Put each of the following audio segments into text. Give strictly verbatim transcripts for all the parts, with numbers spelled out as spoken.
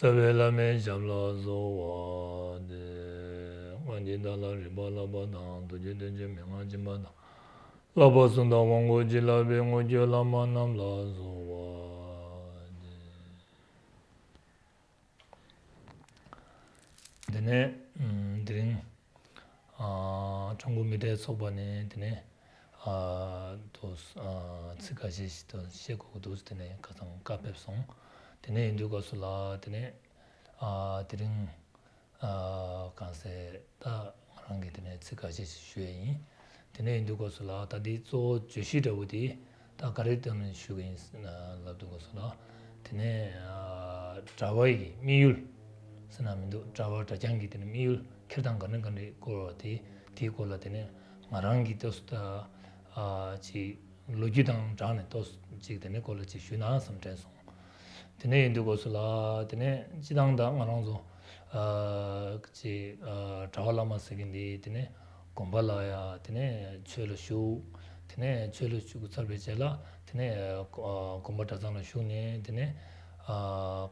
རྩ་བའི་བླ་མའི་ཞབས་ལ་གསོལ་བ་འདེབས། སྔགས་ཀྱི་བདག་ལ་རིག་པ་བསླབ་པ་དང་། མདོ་རྒྱུད་བསྟན་བཅོས་མན་ངག་སྦྱིན་པ་དང་། བསླབ་པ་གསུམ་དང་དབང་བསྐུར་བྱིན་རླབས་པའི་དངོས་བརྒྱུད་བླ་མ་རྣམས་ལ་གསོལ་བ་འདེབས། དེ་ནས་ཨམ་དེ་རིང་ཨ་ཁྲོམ་སྐོར་མི་གྲལ་ཚོགས་པ་ནས་དེ་ནས་ཨ་དུ་ཨ་ཚིག་ཁ་ཤས་ཤིག་དུ་བཤད་དགོས་ཀྱི་འདུག་དེ་ནས་ཁ་སང་བཀའ་ཕེབས་སོང་། དེ་ནས་ཡིན་དུས་སྐབས་སུ་ལ་དེ་ནས་ཨ་དེ་རིང་ཨ་གང་ཟེར་ད་ང་རང་གིས་དེ་ནས་ཚིག་ཁ་ཤས་ཤིག་ཞུ་ཡས་ཡིན། དེ་ནས་ཡིན་དུས་སྐབས་སུ་ལ་ད་འདི་གཙོ་བོ་བརྗོད་གཞི་འདྲ་བོ་དེ་ད་ག་རེ་བཏོན་ནས་ཞུ་གི་ཡིན་ལབ་དུས་སྐབས་སུ་ལ། དེ་ནས་ཨ་གྲྭ་པ་ཡི་དམིགས་ཡུལ་ཟེར་ན་མི་འདུག་གྲྭ་པ་གྲྭ་རྐྱང་གི་དེ་ནས་དམིགས་ཡུལ་འཁྱེར་སྟངས་ག་འདྲ་ག་འདྲ་སྐོར་བ་དེ་དེའི་སྐོར་ལ་དེ་ནས་ང་རང་གི་ཏོག་ཙམ་ཨ་ཅིག་ལོ་རྒྱུས་དང་སྦྲགས་ནས་ཏོག་ཙམ་ཅིག་དེ་ནས་སྐོར་ལ་ཅིག་ཞུས་ན་བསམ་དྲན་སོང་། དེ་ནས་ཡིན་དུས་སྐབས་སུ་ལ་དེ་ནས་སྤྱི་བཏང་ད་ང་རང་ཚོ་ཨ་ཅིག་ཨ་གྲྭ་པ་བླ་མ་ཟེར་མཁན་འདི་དེ་ནས་དགོན་པ་ལ་ཡ་དེ་ནས་ཆོས་ལ་ཞུགས། དེ་ནས་ཆོས་ལ་ཞུགས་ཚར་བའི་རྗེས་ལ་དེ་ནས་ཨ་དགོན་པ་གྲྭ་ཚང་ལ་ཞུགས་ནས་དེ་ནས་ཨ་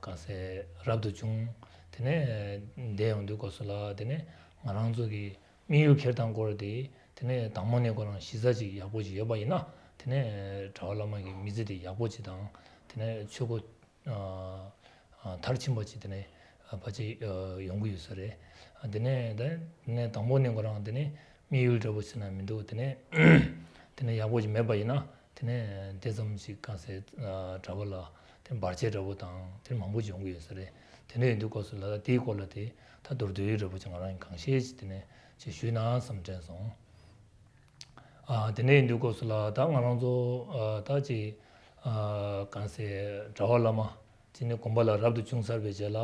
གང་ཟེར་རབ་ཏུ་བྱུང་། དེ་ནས་འདས་ཡོང་དུས་སྐབས་སུ་ལ་དེ་ནས་ང་རང་ཚོ་གི་དམིགས་ཡུལ་འཁྱེར་སྟངས་སྐོར་དེ་དེ་ནས་དང་པོ་ནས་ཁོ་རང་གཞི་རྩ་ཅིག་ཡག་པོ་ཅིག་ཡོད་པ་ཡིན་ན། དེ་ནས་གྲྭ་པ་བླ་མ་གི་མི་ཚེ་དེ་ཡག་པོ་ཅིག་དང་། དེ་ནས་ཆོས་སྒོ་ཨ་ཨ་མཐར་ཕྱིན་པ་ཅིག་དེ་ནས་ཨ་ཕལ་ཆེར་ཨ་ཡོང་གི་ཡོད་ས་རེད། ཨ་དེ་ནས་ད་དེ་ནས་དང་པོ་ནས་ཁོ་རང་དེ་ནས་དམིགས་ཡུལ་འདྲ་པོ་ཟེར་ན་མི་འདུག་དེ་ནས་དེ་ནས་ཡག་པོ་ཅིག་མེད་པ་ཡིན་ན། དེ་ནས་དེ་ཙམ་ཞིག་གང་ཟེར་ཨ་གྲྭ་པ་ལ་དེ་བར་ཆད་འདྲ་པོ་དང་དེ་མང་པོ་ཅིག་ཡོང་གི་ཡོད་ས་རེད། དེ་འདྲ་ཡིན་དུས་སྐབས་སུ་ལ་ད་དེའི་སྐོར་ལ་དེ་ད་མདོར་བསྡུས་འདྲ་པོ་ཅིག་ང་རང་གིས་གང་ཤེས་ཅིག་དེ་ནས་ཅིག་ཞུས་ན་བསམ་དྲན་སོང་། ཨ་དེ་འདྲ་ཡིན་དུས་སྐབས་སུ་ལ་ད་ང་རང་ཚོ་ཨ་ད་ཅིག་ཨ་གང་ཟེར་གྲྭ་པ་བླ་མ་དེ་ནས་དགོན་པ་ལ་རབ་ཏུ་བྱུང་ཚར་བའི་རྗེས་ལ་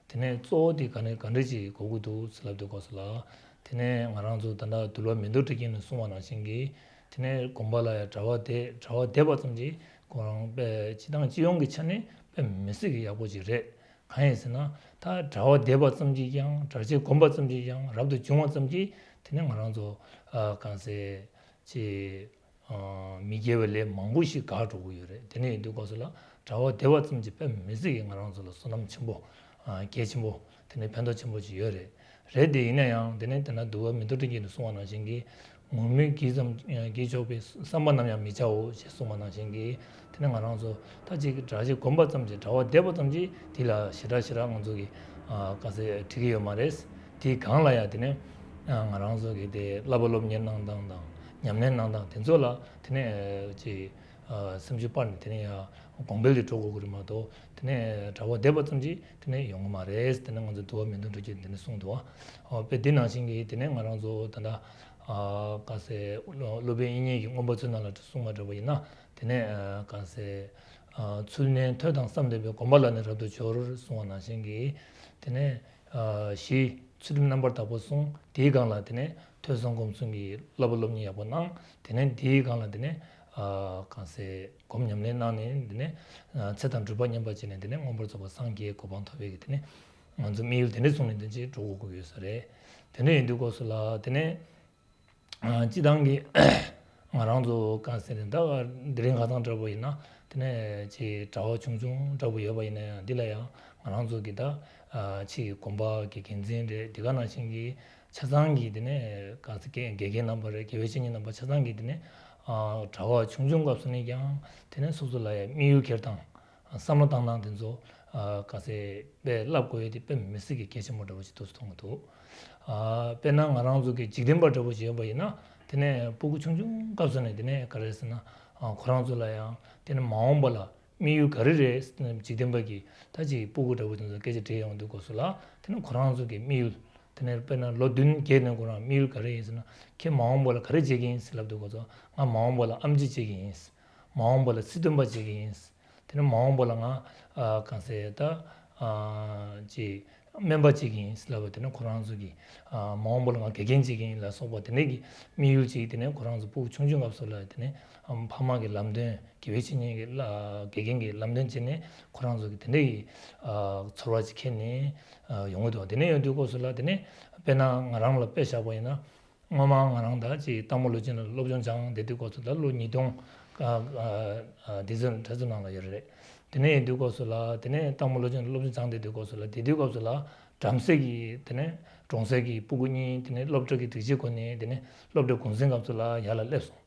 དེ་ནས་གཙོ་བོ་དེ་ག་ནས་ག་འདྲ་ཅིག་དགོས་ཀྱི་འདུག་ཟེར་ལབ་དུས་སྐབས་སུ་ལ། དེ་ནས་ང་རང་ཚོ་ད་ལྟ་འདུལ་བ་མི་འདོར་བྲལ་གྱིན་ནས་གསུངས་པ་ནང་བཞིན་གྱི་དེ་ནས་དགོན་པ་ལ་ཡང་གྲྭ་པ་དེ་གྲྭ་པ་བསྡད་པ་ཙམ་གྱིས་ཁོ་རང་དཔེ་སྤྱི་བཏང་སྤྱི་ཡོངས་ཀྱི་ཆ་ནས་དཔེ་མི་སྲིད་ཀྱི་ཡག་པོ་ཅིག་རེད། གང་ཡིན་ཟེར་ན་ད་གྲྭ་པ་བསྡད་པ་ཙམ་གྱིས་ཀྱང་གྲྭ་ཆས་གོན་པ་ཙམ་གྱིས་ཀྱང་རབ་ཏུ་བྱུང་བ་ཙམ་གྱིས་དེ་ནས་ང་རང་ཚོ་ཨ་གང་ཟེར་ཅིག་ཨ་མི་དགེ་བའི་ལས་མང་པོ་ཞིག་འགག་འགྲོ་གི་ཡོད་རེད། དེ་ནས་ཡིན་དུས་སྐབས་སུ་ལ་གྲྭ་པ་བསྡད་པ་ཙམ་གྱིས་དཔེ་མི་སྲིད་ཀྱི་ང་རང་ཚོ་ལ་བསོད་ནམས་ཆེན་པོ་ཨ་གལ་ཆེན་པོ་དེ་ནས་ཕན་ཐོགས་ཆེན་པོ་ཅིག་ཡོད་རེད། རེད་དེ་ཡིན་ན་ཡང་དེ་ནས་དེ་ན་འདུལ་བ་མི་འདོར་བྲལ་གྱིན་ནས་གསུངས་པ་ནང་བཞིན་གྱི་ངུར་སྨྲིག་གིས་ཙམ་གྱིས་ཆོག་པའི་བསམ་པ་ནམ་ཡང་མི་བྱའོ་ཞེས་གསུངས་པ་ནང་བཞིན་གྱི་དེ་ནས་ང་རང་ཚོ་ད་ཅིག་གྲྭ་ཆས་གོན་པ་ཙམ་གྱིས་གྲྭ་པ་བསྡད་པ་ཙམ་གྱིས་དེ་ལ་ཞེ་དྲག་ཞེ་དྲག་ང་ཚོ་གི་ཨ་ག་ཟེ་འགྲིག་གི་ཡོད་མ་རེད། དེའི་སྒང་ལ་ཡང་དེ་ནས་ཨ་ང་རང་ཚོ་གི་དེ་བསླབ་པ་སློབ་གཉེར་གནང་སྟངས་དང་ཉམས་ལེན་གནང་སྟངས་དེ་ཚོ་ལ་དེ་ནས་ཅིག་ཨ་སེམས་ཤུགས་སྤར་ནས་དེ་ནས་ཡང་གོང་འཕེལ་དུ་འགྲོ་དགོས་ཀྱི་རེད་མ་གཏོགས་དེ་ནས་གྲྭ་པ་བསྡད་པ་ཙམ་གྱིས་དེ་ནས་ཡོང་གི་མ་རེད། དེ་ནས་ང་ཚོ་འདུལ་བ་མི་འདོར་བྲལ་གྱིས་དེ་ནས་གསུངས་འདུག་བ། ཨོ་དཔེ་འདི་ནང་བཞིན་གྱི་དེ་ནས་ང་རང་ཚོ་ད་ལྟ་ཨ་ག་ཟེ་སློབ་དཔོན་དབྱིག་གཉེན་གྱི་མངོན་པ་མཛོད་ནང་ལ་གསུངས་པ་འདྲ་པོ་ཡིན་ན་དེ་ནས་ཨ་ག་ཟེ་ཨ་ཚུལ་གནས་ཐོས་དང་བསམ་ལྡན་པས། སྒོམ་པ་ལ་ནི་རབ་ཏུ་སྦྱོར་གསུངས་པ་ནང་བཞིན་གྱི་དེ་ནས་ཨ་གཞི་ཚུལ་ཁྲིམས་རྣམ་པར་དག་པ་བསྲུང་། དེའི་སྒང་ལ་དེ་ནས་ཐོས་བསམ་སྒོམ་གསུམ་གྱི་བསླབ་པ་སློབ་གཉེར་ཡག་པོ་གནང་། དེ་ནས་དེའི་སྒང་ལ་དེ་ནས་ཨ་གང་ཟེ་སྒོམ་ཉམས་ལེན་གནང་ནས་དེ་ནས་ཨ་ཚེ་དང་སྒྲུབ་པ་མཉམ་པར་བྱས་ནས་དེ་ནས་མངོན་པར་རྫོགས་པར་སངས་རྒྱས་གོ་འཕང་ཐོབ་པའི་གི་དེ་ནས་ང་ཚོ་དམིགས་ཡུལ་དེ་འདྲ་བཟུང་ནས་དེ་འདྲ་འགྲོ་དགོས་ཀྱི་ཡོད་ས་རེད། དེ་འདྲ་ཡིན་དུས་སྐབས་སུ་ལ་དེ་ནས་ཨ་སྤྱི་བཏང་གི་ང་རང་ཚོ་གང་ཟེར་ད་དེ་རིང་ཁ་སང་འདྲ་པོ་ཡིན་ན་དེ་ནས་ཅིག་གྲྭ་པ་ཆུང་ཆུང་འདྲ་པོ་ཡོད་པ་ཡིན་ན་ཡང་འདི་ལ་ཡང་ང་རང་ཚོ་གི་ད་ཨ་ཕྱི་གི་དགོན་པ་གི་འགན་འཛིན་རེད། འདི་ག་ནང་བཞིན་གྱི་ཆ་ཚང་གི་དེ་ནས་གང་ཟེར་དགེ་དགེ་རྒན་རྣམ་པ་རེད། དགེ་བའི་བཤེས་གཉེན་རྣམ་པ་ཆ་ཚང་གི་དེ་ནས་ཨ་གྲྭ་པ་ཆུང་ཆུང་སྐབས་སུ་ནས་ཀྱང་དེ་ནས་སོ་སོ་ལ་ཡང་དམིགས་ཡུལ་འཁྱེར་སྟངས་བསམ་བློ་བཏང་སྟངས་དེ་ཚོ་ཨ་ག་ཟེ་དཔེ་བསླབ་དགོས་ཡ་དེ་དཔེ་མི་སྲིད་ཀྱི་གལ་ཆེན་པོ་འདྲ་པོ་ཞིག་ཏུ་མཐོང་གི་འདུག་ཨ་དཔེར་ན་ང་རང་ཚོ་གི་འཇིག་རྟེན་པ་འདྲ་པོ་ཞིག་ཡོད་པ་ཡིན་ན་དེ་ནས་སྤུ་གུ་ཆུང་ཆུང་སྐབས་སུ་ནས་དེ་ནས་ག་རེ་ཟེར་ན་ཨ་ཁོ་རང་ཚོ་ལ་ཡང་དེ་ནས་མ་འོངས་པ་ལ་དམིགས་ཡུལ་ག་རེ་རེད་ཟེར་ན་འཇིག་རྟེན་པ་གི་ད་ཅིག་སྤུ་གུ་འདྲ་པོ་དེ་ཚོ་སྐད་ཆ་དྲིས་ཡོང་དུས་སྐབས་སུ་ལ་དེ་ནས་ཁོ་རང་ཚོ་གི་དམིགས་ཡུལ་དེ་ནས་དཔེར་ན་ལོ་བདུན་བརྒྱད་ནས་ཁོ་རང་དམིགས་ཡུལ་ག་རེ་ཡིན་ཟེར་ན་ཁྱེད་མ་འོངས་པ་ལ་ག་རེ་བྱེད་ཀྱི་ཡིན་ཟེར་ལབ་དུས་སྐབས་སུ་ང་མ་འོངས་པ་ལ་ཨེམ་ཆི་བྱེད་ཀྱི་ཡིན། མ་འོངས་པ་ལ་སྲིད་དོན་པ་བྱེད་ཀྱི་ཡིན། དེ་ནས་མ་འོངས་པ་ལ་ང་ཨ་གང་ཟེར་ད་ཨ་ཅིག་སྨན་པ་བྱེད་ཀྱི་ཡིན་ལབ་པ་དེ་ནས་ཁོ་རང་ཚོ་གི་ཨ་མ་འོངས་པ་ལ་ང་དགེ་རྒན་བྱེད་ཀྱི་ཡིན་ལ་སོགས་པ་དེ་ནས་ཀྱི་དམིགས་ཡུལ་ཅིག་དེ་ནས་ཁོ་རང་ཚོ་སྤུ་གུ་ཆུང་ཆུང་སྐབས་སུ་ལ་དེ་ནས་ཨམ་ཕ་མ་གི་ལམ་སྟོན་དགེ་བའི་བཤེས་གཉེན་གྱི་བླ་དགེ་རྒན་གྱི་ལམ་སྟོན་བྱས་ནས་ཁོ་རང་ཚོ་གི་དེ་འདྲ་གི་ཨ་ཚོར་བ་ཅིག་འཁྱེར་ནས་ཨ་ཡོང་གི་འདུག་དེ་ནས་ཡོང་དུས་སྐབས་སུ་ལ་དེ་ནས་དཔེར་ན་ང་རང་ལ་དཔེ་བཞག་པ་ཡིན་ན། སྔོན་མ་ང་རང་ད་ཅིག་སྟག་མོ་ལོ་ཆེན་ལ་སློབ་སྦྱོང་སྦྱངས་བསྡད་དུས་སྐབས་སུ་ད་ལོ་ཉིས་སྟོང་ཨ་ཨ་ཨ་དེ་ཚོ་དེ་ཚོ་ནང་ལ་ཡོད་རེད། དེ་ནས་ཡིན་དུས་སྐབས་སུ་ལ་དེ་ནས་སྟག་མོ་ལོ་ཆུང་སློབ་སྦྱོང་སྦྱངས་བསྡད་དུས་སྐབས་སུ་ལ་དེ་དུས་སྐབས་སུ་ལ་བྲམ་ཟེ་གི་དེ་ནས་གྲོང་གསེབ་ཀྱི་སྤུ་གུ་གཉིས་དེ་ནས་སློབ་གྲྭ་གི་སྒྲིག་གཞི་སྒོ་ནས་དེ་ནས་སློབ་གྲྭ་གུང་གསེང་སྐབས་སུ་ལ་ཡར་ལ་སླེབས་སོང་།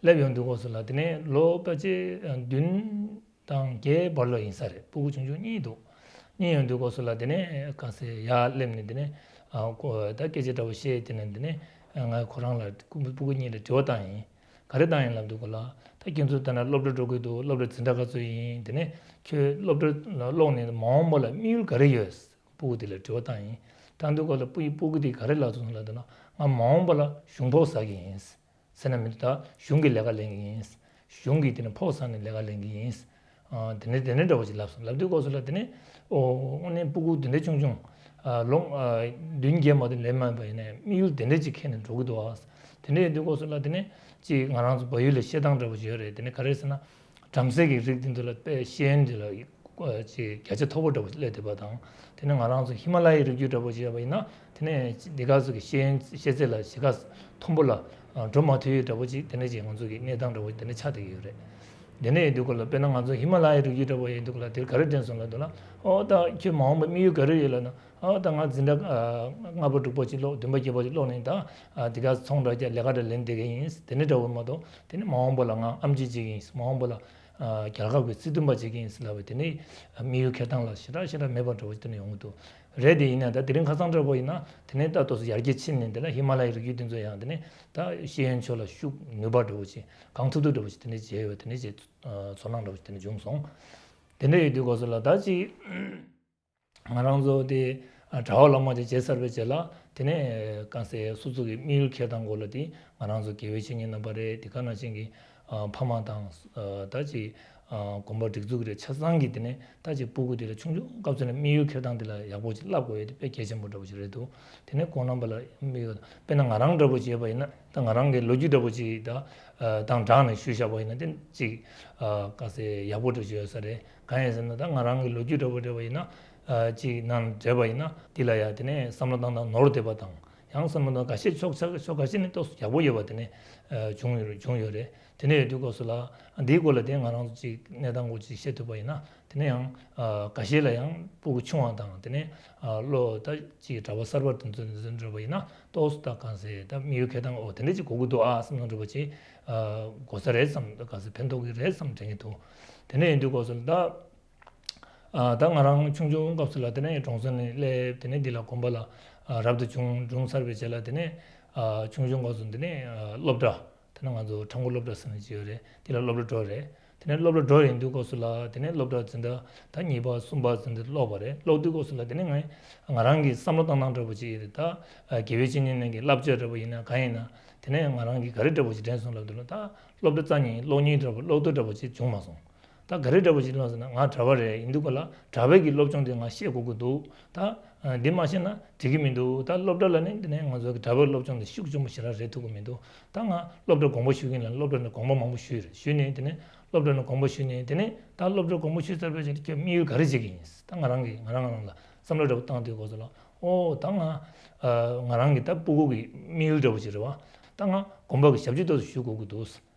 སླེབས་ཡོང་དུས་སྐབས་སུ་ལ་དེ་ནས་ལོ་ཕལ་ཆེར་བདུན་དང་བརྒྱད་བར་ལ་ཡིན་ས་རེད། སྤུ་གུ་ཆུང་ཆུང་གཉིས་འདུག་གཉིས་ཡོང་དུས་སྐབས་སུ་ལ་དེ་ནས་ག་ཚོད་ཡར་སླེབས་ནས་དེ་ནས་ཨ་ཁོ་ད་སྐད་ཆ་འདྲ་བོ་བཤད། དེ་ནས་དེ་ནས་ང་ཁོ་རང་ལ་སྤུ་གུ་གཉིས་ལ་དྲི་བ་བཏང་ཡིན། ག་རེ་བཏང་ཡིན་ལབ་དུས་སྐབས་ལ་ད་ཁྱེད་ཚོ་ད་ན་སློབ་གྲྭ་འགྲོ་གི་འདུག་སློབ་གྲྭ་འཛིན་གྲྭ་ག་ཚོད་ཡིན། དེ་ནས་ཁྱོད་སློབ་གྲྭ་ལ་ཀློག་ནས་མ་འོངས་པ་ལ་དམིགས་ཡུལ་ག་རེ་ཡོད། སྤུ་གུ་དེ་ལ་དྲི་བ་བཏང་ཡིན། བཏང་དུས་སྐབས་ལ་སྤུ་གུ་སྤུ་གུ་དེས་ག་རེ་ལབ་སོང་ལབ་དུས་ན་ང་མ་འོངས་པ་ལ་གཞུང་ཕོགས་ཟ་གི་ཡིན། ཟེར་ན་མི་འདུག་ད་གཞུང་གི་ལས་ཀ་ལེན་གི་ཡིན། གཞུང་གིས་དེ་ནས་ཕོགས་བསགས་ནས་ལས་ཀ་ལེན་གི་ཡིན། ཨ་དེ་ནས་དེ་ནས་འདྲ་བོ་ཅིག་ལབ་སོང་། ལབ་དུས་སྐབས་སུ་ལ་དེ་ནས་ཨོ་དངོས་གནས་སྤུ་གུ་དེ་འདྲ་ཆུང་ཆུང་ཨ་ལོ་ཨ་བདུན་བརྒྱད་མ་གཏོགས་ལེན་མ་པ་ཡིན་ནའི་དམིགས་ཡུལ་དེ་འདྲ་ཅིག་འཁྱེར་ནས་འགྲོ་གི་འདུག་ཨ། དེ་འདྲ་ཡིན་དུས་སྐབས་སུ་ལ་དེ་ནས་ཅིག་ང་རང་ཚོ་བལ་ཡུལ་ལ་བཤད་སྟངས་འདྲ་བོ་ཅིག་ཡོད་རེད། དེ་ནས་ག་རེ་ཟེར་ན་བྲམ་ཟེ་གི་རིགས་དེ་ཚོ་ལ་དཔེ་ཤེས་ཡོན་དེ་ལ་ཅིག་བརྒྱ་ཆ་མཐོ་པོ་འདྲ་བོ་སླེབས་བསྡད་པ་དང་། དེ་ནས་ང་རང་ཚོ་ཧི་མ་ལ་ཡའི་རི་རྒྱུད་འདྲ་བོ་ཅིག་ཡོད་པ་ཡིན་ན་དེ་ནས་འདི་ག་ཚོ་གི་ཤེས་ཡོན་ཤེས་ཚད་ལ་གཞིས་ཀ་མཐོན་པོ་ལ་འགྲོ་མ་ཐུབ་ཡོད་འདྲ་བོ་ཅིག་དེ་འདྲ་ཅིག་ང་ཚོ་གི་གནས་སྟངས་འདྲ་བོ་དེ་འདྲ་ཆགས་བསྡད་ཀྱི་ཡོད་རེད། དེ་འདྲ་ཡིན་དུས་སྐབས་ལ་དཔེར་ན་ང་ཚོ་ཧི་མ་ལ་ཡའི་རི་རྒྱུད་འདྲ་བོ་ཡིན་དུས་སྐབས་ལ་དེར་ག་རེ་དྲན་སོང་ལབ་འདུག་ན། ཨོ་ད་ཁྱོད་མ་འོངས་པ་དམིགས་ཡུལ་ག་རེ་ཡོད་ལབ་ན། ཨོ་ད་ང་འཛིན་གྲྭ་ལྔ་པ་དྲུག་པ་ཅིག་ཀློག་བདུན་པ་བརྒྱད་པ་ཅིག་ཀློག་ནས་ད་འདི་ག་ཚོང་འདྲ་རྒྱག་ལས་ཀ་འདྲ་ལེན་བསྡད་ཀྱི་ཡིན། དེ་འདྲ་འདྲ་བོ་མ་གཏོགས་དེ་ནས་མ་འོངས་པ་ལ་ང་ཨེམ་ཆི་བྱེད་ཀྱི་ཡིན། མ་འོངས་པ་ལ་རྒྱལ་ཁབ་ཀྱི་སྲིད་དོན་པ་བྱེད་ཀྱི་ཡིན་ཟེར་ལབ་པའི་དེ་ནི་དམིགས་ཡུལ་འཁྱེར་སྟངས་ལ་ཞེ་དྲག་ཞེ་དྲག་མེད་པ་འདྲ་བོ་དེ་ནི་ཡོང་གི་འདུག་རེད། དེ་ཡིན་ན་ད་དེ་རིང་ཁ་སང་འདྲ་བོ་ཡིན་ན་དེ་ནས་ད་ཏོག་ཙམ་ཡར་རྒྱས་ཕྱིན་ནས་དེ་ལ་ཧི་མ་ལ་ཡའི་རི་རྒྱུད་དེ་ཚོ་ཡང་དེ་ནས་ད་ཤེས་ཡོན་ཕྱོགས་ལ་ཤུགས་ནུས་པ་འདྲ་བོ་ཅིག་གང་ཐུབ་ཐུབ་འདྲ་བོ་ཅིག་དེ་འདྲ་བྱས་ཡོད། དེ་འདྲ་བྱས་ཚོར་སྣང་འདྲ་བོ་ཅིག་དེ་འདྲ་བྱུང་སོང་། དེ་འདྲ་ཡོད་དུས་སྐབས་སུ་ལ་ད་ཅིག་ང་རང་ཚོ་དེ་གྲྭ་པ་བླ་མ་ཅིག་བྱས་ཚར་བའི་རྗེས་ལ་དེ་ནས་གང་ཟེར་སོ་སོ་གི་དམིགས་ཡུལ་འཁྱེར་སྟངས་སྐོར་ལ་དེ་ང་རང་ཚོ་དགེ་བའི་བཤེས་གཉེན་རྣམ་པ་རེད། དེ་ག་ནང་བཞིན་གྱི་ཕ་མ་དང་ད་ཅིག་དགོན་པ་སྒྲིག་འཛུགས་རེད། ཆ་ཚང་གི་དེ་ནས་ད་ཅིག་སྤུ་གུ་དེ་ལ་ཆུང་ཆུང་སྐབས་སུ་ནས་དམིགས་ཡུལ་འཁྱེར་སྟངས་དེ་ལ་ཡག་པོ་ཅིག་བསླབ་དགོས་ཡ་དེ་དཔེ་གལ་ཆེན་པོ་འདྲ་བོ་ཞིག་རེད་འདུག་དེ་ནས་ཁོང་རྣམ་པ་ལ་དམིགས་ཡུལ་དཔེར་ན་ང་རང་འདྲ་བོ་བྱས་པ་ཡིན་ན་ད་ང་རང་གི་ལོ་རྒྱུས་འདྲ་བོ་ཅིག་ད་དང་སྦྲགས་ནས་ཞུས་བཞག་པ་ཡིན་ན་དེ་ཅིག་ག་ཟེར་ཡག་པོ་འདྲ་བོ་ཅིག་ཡོད་ས་རེད། གང་ཡིན་ཟེར་ན་ད་ང་རང་གི་ལོ་རྒྱུས་འདྲ་བོ་འདྲ་བ་ཡིན་ན་ཅིག་ནང་འདྲེས་པ་ཡིན་ན་དེ་ལ་ཡ་དེ་ནས་བསམ་བློ་བཏང་སྟངས་ནོར་བསྡད་པ་དང་། ཡང་བསམ་བློ་གཏོང་འགའ་ཤས་ཕྱོགས་ཆ་ཕྱོགས་འགའ་ཤས་ནས་ཏོག་ཙམ་ཡག་པོ་ཡོད་པ་དེ་ནས་ཨ་བྱུང་ཡོད་བྱུང་ཡོད་རེད། དེ་འདྲ་ཡོད་དུས་སྐབས་སུ་ལ་འདིའི་སྐོར་ལ་དེ་ང་རང་ཚོ་ཅིག་གནས་སྟངས་སྐོར་ཅིག་བཤད་ཐུབ་པ་ཡིན་ན་དེ་ནས་ཡང་ཨ་འགའ་ཤས་ལ་ཡང་སྤུ་གུ་ཆུང་བ་དང་དེ་ནས་ཨ་བློ་ད་ཅིག་གྲྭ་པ་གསར་པ་དེ་ཚོ་འདི་ཚོ་འདྲ་བ་ཡིན་ན་ཏོག་ཙམ་ད་གང་ཟེར་ད་དམིགས་ཡུལ་འཁྱེར་སྟངས་འོ་དེ་འདྲ་ཅིག་དགོས་ཀྱི་འདུག་ཨ་བསམ་སྟངས་འདྲ་བ་ཅིག་ཨ་དགོས་ས་རེད་བསམ། ད་གང་ཟེར་ཕན་ཐོགས་ཀྱི་རེད་བསམ་དྲན་གྱི་འདུག་དེ་འདྲ་ཡིན་དུས་སྐབས་སུ་ལ་ད། ཨ་ད་ང་རང་ཆུང་ཆུང་སྐབས་སུ་ལ་དེ་ནས་གྲོང་གསེབ་ནས་སླེབས། དེ་ནས་འདི་ལ་དགོན་པ་ལ་ཨ་རབ་ཏུ་བྱུང་འབྱུང་ཚར་བའི་རྗེས་ལ་དེ་ནས་ཨ་ཆུང་ཆུང་སྐབས་སུ་དེ་ནས་ཨ་སློབ་གྲྭ་དེ་ནས་ང་ཚོ་ཁྲ་འགུ་སློབ་གྲྭ་ཟེར་ནས་ཅིག་ཡོད་རེད། དེ་ལ་སློབ་གྲྭ་འགྲོ་རེད། དེ་ནས་སློབ་གྲྭ་འགྲོ་ཡིན་དུས་སྐབས་སུ་ལ་དེ་ནས་སློབ་གྲྭ་འཛིན་གྲྭ་ད་གཉིས་པ་གསུམ་པ་ཟེར་འདི་སློབ་པ་རེད། སློབ་དུས་སྐབས་སུ་ལ་དེ་ནས་ང་ང་རང་གི་བསམ་བློ་བཏང་སྟངས་འདྲ་པོ་ཅིག་ཡིན་རེད། ད་ཨ་དགེ་བའི་བཤེས་གཉེན་ནས་ཀྱི་བསླབ་བྱ་འདྲ་པོ་ཡིན་ན་གང་ཡིན་ན་དེ་ནས་ང་རང་གི་ག་རེ་འདྲ་པོ་ཅིག་དྲན་སོང་ལབ་དུས་ལ་ད་སློབ་གྲྭ་རྩ་གཉིས་སློབ་གཉེར་འདྲ་པོ་སློབ་དེབ་འདྲ་པོ་ཅིག་བྱུང་མ་སོང་། ད་ག་རེ་འདྲ་པོ་ཞིག་ལབ་ཟེར་ན་ང་གྲྭ་པ་རེད། ཡིན་དུས་སྐབས་ལ་གྲྭ་པའི་གི་སློབ་སྦྱོང་དེ་ང་ཤེས་དགོས་ཀྱི་འདུག་ད་ཨ་འདི་མ་ཤེས་ན་འགྲིག་གི་མི་འདུག་ད་སློབ་གྲྭ་ལ་ནི་དེ་ནས་ང་ཚོ་གི་གྲྭ་པའི་སློབ་སྦྱོང་དེ་ཤུགས་ཆེན་པོ་ཞེ་དྲག་རེད་ཐུབ་ཀྱི་མི་འདུག་ད་ང་སློབ་གྲྭ་དགོངས་པ་ཞུ་གི་ཡིན་ལབ་སློབ་གྲྭ་ནས་དགོངས་པ་མང་པོ་ཞུས་རེད། ཞུས་ནས་དེ་ནས་སློབ་གྲྭ་ནས་དགོངས་པ་ཞུས་ནས་དེ་ནས་ད་སློབ་གྲྭ་དགོངས་པ་ཞུས་ཚར་བའི་རྗེས་ཁྱོད་དམིགས་ཡུལ་ག་རེ་བྱེད་ཀྱི་ཡིན། ད་ང་རང་གི་ང་རང་ང་རང་ལ་བསམ་བློ་འདྲ་པོ་བཏང་དུས་སྐབས་སུ་ལ་ཨོ་ད་ང་ཨ་ང་རང་གི་ད་སྤུ་གུ་གི་དམིགས་ཡུལ་འདྲ་པོ་ཞིག་རེད་བ། ད་ང་དགོན་པ་གི་ཞབས་ཕྱི་ཏོག་ཙམ་ཞུ་དགོས་ཀྱི་འདུག་